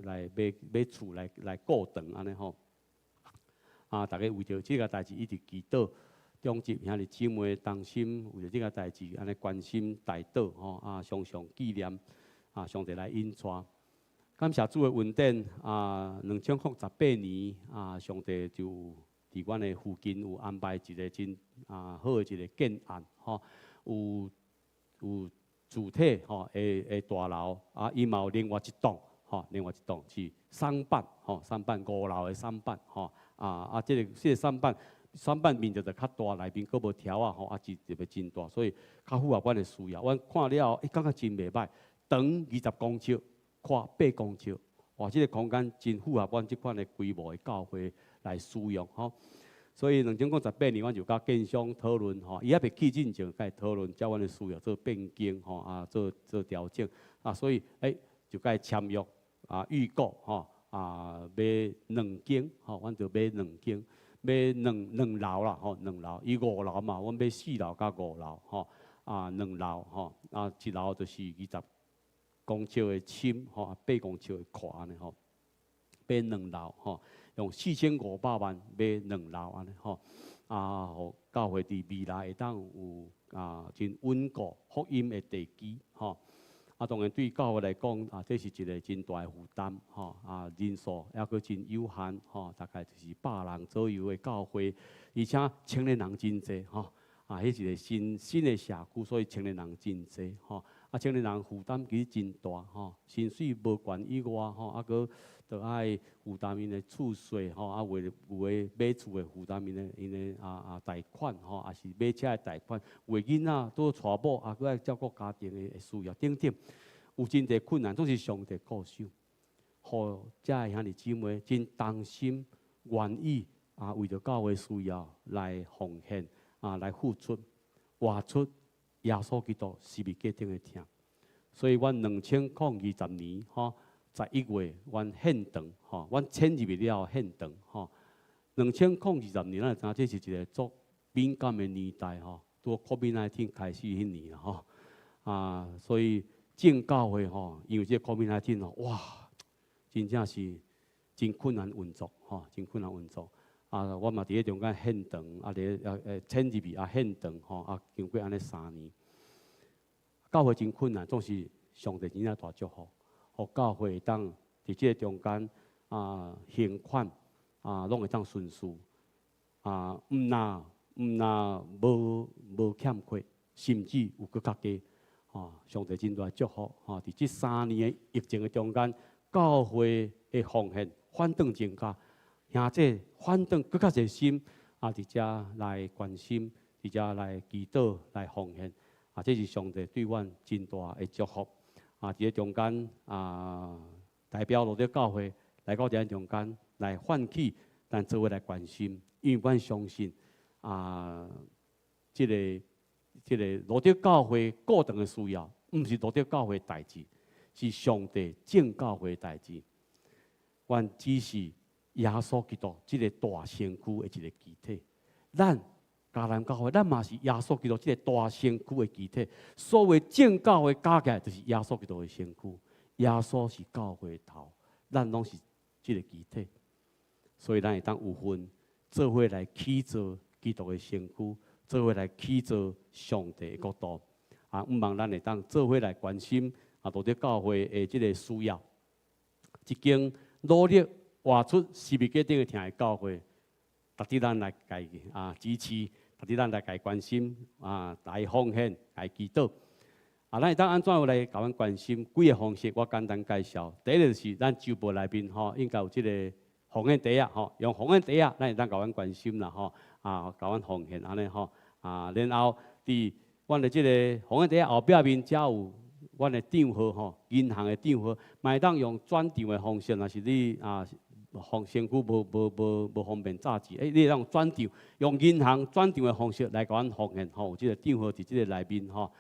來買厝來顧堂按呢吼。逐家為著這个代誌一直祈禱，長執兄弟姊妹同心為著這个代誌按呢關心代禱吼，常常紀念上帝來引帶。感謝主的恩典2018年上帝就佇阮的附近有安排一个真好的一个建案吼，有主體吼的大樓伊嘛有另外一棟吼，另外一棟是舢板吼，舢板五樓的舢板吼，這个舢板面積就較大，內面閣無柱仔吼，是特別真大，所以較符合阮的需要。阮看了後，感覺真袂䆀，長20公尺，寬8公尺，哇！這个空間真符合阮這款的規模的教會來使用吼。所以2018年，阮就佮建商討論吼，伊猶未起進前，共伊討論，照阮的需要做變更吼，做調整所以就共伊簽約預購吼買兩間吼，阮就買兩間，買兩樓啦吼，兩樓，伊五樓嘛，阮買四樓佮五樓吼，兩樓吼，一樓就是二十公尺的深吼，8公尺的闊按呢吼，買兩樓吼，用4500萬買兩樓按呢吼，啊，予教會佇未來會當有啊真穩固福音的地基吼。啊，當然對教會來講，啊，這是一個真大的負擔，吼，啊，人數猶閣真有限，吼，大概就是100人左右的教會，而且青年人真濟，吼，啊，彼一個新新的社區，所以青年人真濟，吼，啊，青年人負擔其實真大，吼，薪水無懸以外，吼，啊，閣著愛負擔𪜶的厝稅，吼，啊，有的有的買厝的負擔𪜶的貸款，吼，也是買車的貸款，有的囡仔拄娶某，啊，閣愛照顧家庭的需要等等，有真濟困難，總是上帝顧守，予遮的兄弟姊妹真忠心，願意啊，為著教會需要來奉獻啊，來付出，活出耶穌基督十字架頂的疼。所以，阮2020年吼，11月，阮獻堂吼，阮遷入去了後獻堂吼。2020年，咱會知影這是一個足敏感的年代吼，拄 COVID-19 開始彼年啦吼。啊，所以眾教會吼，因為這個 COVID-19 吼，哇，真正是真困難運作吼，真困難運作。啊，我嘛佇咧中間獻堂，啊，佇咧遷入去啊獻堂吼，啊，經過按呢3年，教會真困難，總是上帝真正大祝福。予教會會當佇這個中間啊，還款啊，攏會當順遂啊，毋若無欠缺，甚至有閣較加吼。上帝真大祝福吼！佇這三年的疫情的中間，教會的奉獻反轉增加，兄弟反轉閣較熱心啊，佇遮來關心，佇遮來祈禱來奉獻啊，這是上帝對阮真大的祝福。啊，佇咧中間啊，代表路德教會來到遮中間來喚起咱做伙來關心，因為阮相信啊，這個路德教會顧堂的需要，毋是路德教會代誌，是上帝眾教會代誌。阮只是耶穌基督這個大身軀的一個肢體，咱迦南教會，咱嘛是耶穌基督這個大身軀的肢體。所謂眾教會加起來，就是耶穌基督的身軀。耶穌是教會的頭，咱攏是這個肢體。所以咱會當有份做伙來起造基督的身軀，做伙來起造上帝的國度。啊，毋望咱會當做伙來關心啊，路德教會的這個需要。一間努力活出十字架頂的疼的教會，值得咱來共啊支持，值得咱來共關心啊，來奉獻，來祈禱。啊，咱會當按怎來共阮關心？幾个方式，我簡單介紹。第一個就是咱週報內面吼，應該有這個奉獻袋仔吼，用奉獻袋仔，咱會當共阮關心啦吼，啊，共阮奉獻按呢吼，啊，然後佇阮的這個奉獻袋仔後壁面，才有阮的帳號吼，銀行的帳號，嘛會當用轉帳的方式，若是你啊。方身軀無方便紮字，欸，你會當轉帳，用銀行轉帳的方式來共阮奉獻吼，有這個帳號佇這個內面吼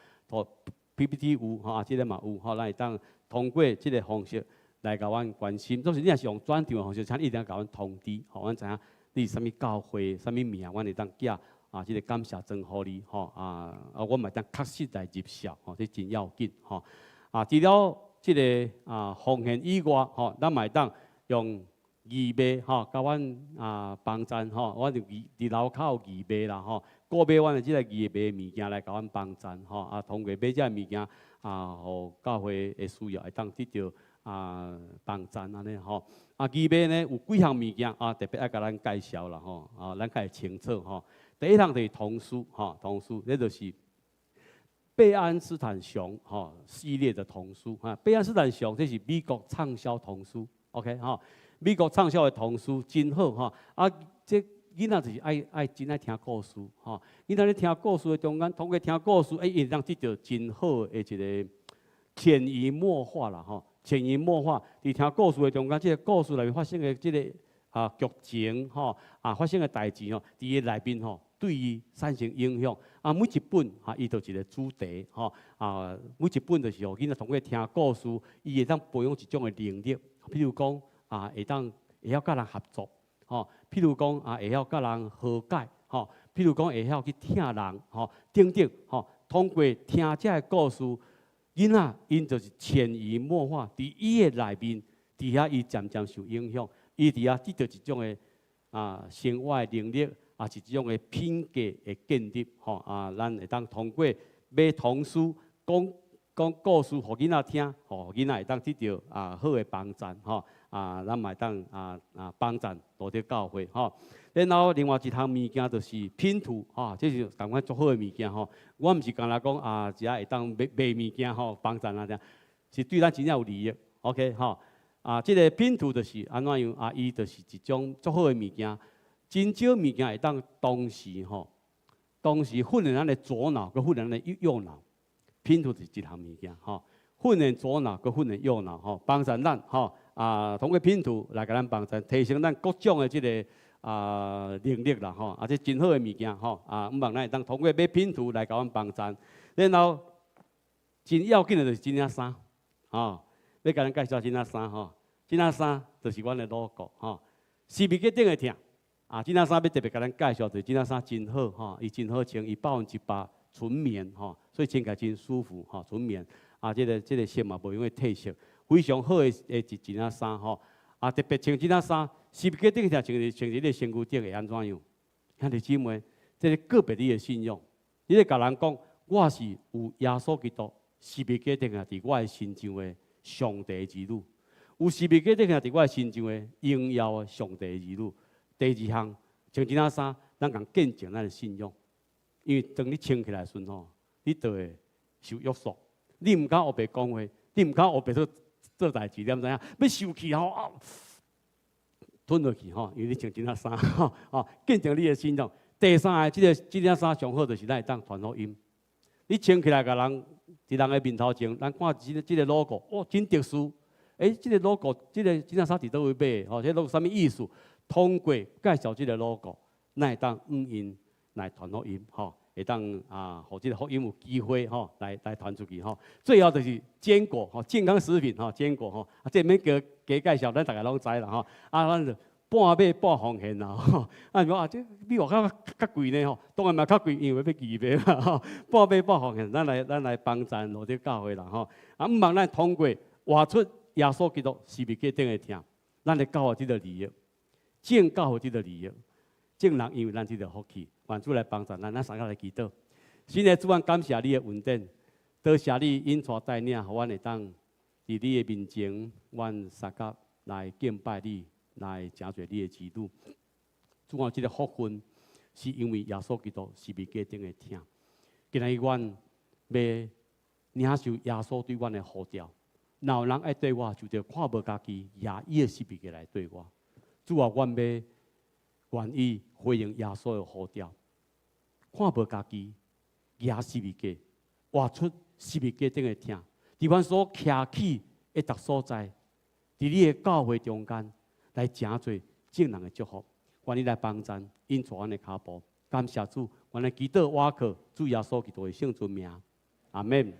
，PPT 有吼，啊，這個嘛有吼，咱會當通過這個方式來共阮關心。總是你若是用轉帳的方式，請你一定共阮通知，予阮知影你是啥物教會、啥物名，阮會當寄啊，這個感謝狀予你吼，啊啊，阮嘛會當確實來入數吼，這真要緊吼。啊，除了這個啊奉獻以外，吼，咱嘛會當用義賣吼，共阮啊幫贊吼，阮就義佇樓跤有義賣啦吼，購買阮的這個義賣物件來共阮幫贊吼，啊，通過買這个物件啊，予教會的需要會當得著啊幫贊按呢吼。啊，義賣呢有幾項物件啊，特別愛共咱介紹啦吼，啊，咱較會清楚吼。第一項就是童書吼，童書，這就是貝安斯坦熊吼系列的童書哈。貝安斯坦熊這是美國暢銷童書，OK 吼。美國暢銷的童書真好吼，啊，這囡仔就是愛愛真愛聽故事吼。囡仔咧聽故事的中間，通過聽故事，欸，伊會當得著真好的一個潛移默化啦吼。潛移默化，佇聽故事的中間，這個故事內面發生的這個啊劇情吼，啊發生的代誌吼，佇伊內面吼，對伊產生影響。啊，每一本哈，伊就一個主題吼，啊，每一本就是予囡仔通過聽故事，伊會當培養一種的能力，譬如講。啊，會當會曉佮人合作，吼，譬如講啊，會曉佮人和解，吼，譬如講會曉去疼人，吼，等等，吼，通過聽這个故事，囡仔𪜶就是潛移默化，佇伊的內面，佇遐伊漸漸受影響，伊佇遐得著一種的生活的能力，也是一種的品格的建立，吼啊，咱會當通過買童書，講講故事予囡仔聽，予囡仔會當得著好的幫贊，吼啊，咱嘛會當幫贊路德教會，吼。然後另外一項物件就是拼圖，吼，這是仝款足好的物件，吼。我毋是干焦講啊，遮會當賣賣物件吼，幫贊啊，這是對咱真正有利益。OK，吼啊，這个拼圖就是按怎樣啊？伊就是一種足好的物件，真少物件會當同時吼，同時訓練咱的左腦，閣訓練咱的右腦。拼圖就是一項物件，吼，訓練左腦，閣訓練右腦，吼，幫助咱，吼啊，通過拼圖來共咱幫助，提升咱各種的這个能力啦，吼，啊，這真好的物件，吼，啊，毋望咱會當通過買拼圖來共阮幫贊。然後真要緊的就是這領衫，吼，欲共咱介紹這領衫，吼，這領衫就是阮的 logo，吼，十字架頂的疼，啊，這領衫欲特別共咱介紹，就是這領衫真好，吼，伊真好穿，伊100%純棉，吼，所以穿起來真舒服，吼，純棉，啊，這个色嘛無容易褪色，非常好的一領衫，吼，啊，特別穿這領衫，十字架頂的疼，穿佇你的身軀頂會按怎樣？兄弟姊妹，這个告白你的信仰，你咧共人講，我是有耶穌基督十字架頂佇我的身上的上帝兒女，有十字架頂佇我的身上的榮耀的上帝兒女。第二項，穿這領衫，咱共見證咱的信仰，因為當你穿起來的時陣吼，你就會受約束，你毋敢烏白講話，你毋敢烏白做做代誌，你毋知影？欲受氣吼啊，吞落去吼，因為你穿這領衫吼，吼見證你的信仰。第三个，這領衫上好就是咱會當傳福音。你穿起來，共人佇人的面頭前，咱看這个 logo，哦，真特殊。欸，這个 logo，這領衫佇佗位買的？吼，這 logo 啥物意思？通過介紹這个 logo，咱會當向𪜶來傳福音，吼，會當啊，予這个福音有機會吼，來傳出去吼。最後就是堅果，吼，健康食品，吼，堅果，吼，啊，這免加加介紹，咱逐家攏知啦，吼。啊，咱就半買半奉獻啦，吼。啊，講啊，這比外口較貴呢，吼，當然嘛較貴，因為欲寄賣嘛，吼。半買半奉獻，咱來幫贊路德教會啦，吼。啊，毋望咱通過活出耶穌基督十字架頂的疼，咱的教會得著利益，眾教會得著利益，眾人因為咱得著福氣，願主來幫助咱，咱三個來祈禱。親愛的主，阮感謝你的恩典，多謝你引帶帶領，予阮會當佇你的面前，阮相佮來敬拜你，來成做你的兒女。主啊，這个福分是因為耶穌基督十字架頂的疼。今仔日阮欲領受耶穌對阮的呼召，若有人愛綴我，就著看無家己，舉伊的十字架來綴我。主啊，阮欲願意回應耶穌的呼召，看無家己，舉十字架，活出十字架頂的疼。佇阮所徛起的逐所在，佇你的教會中間來成做眾人的祝福。願你來幫贊，引帶阮的跤步。感謝主，阮來祈禱倚靠主耶穌基督的聖尊名。阿門。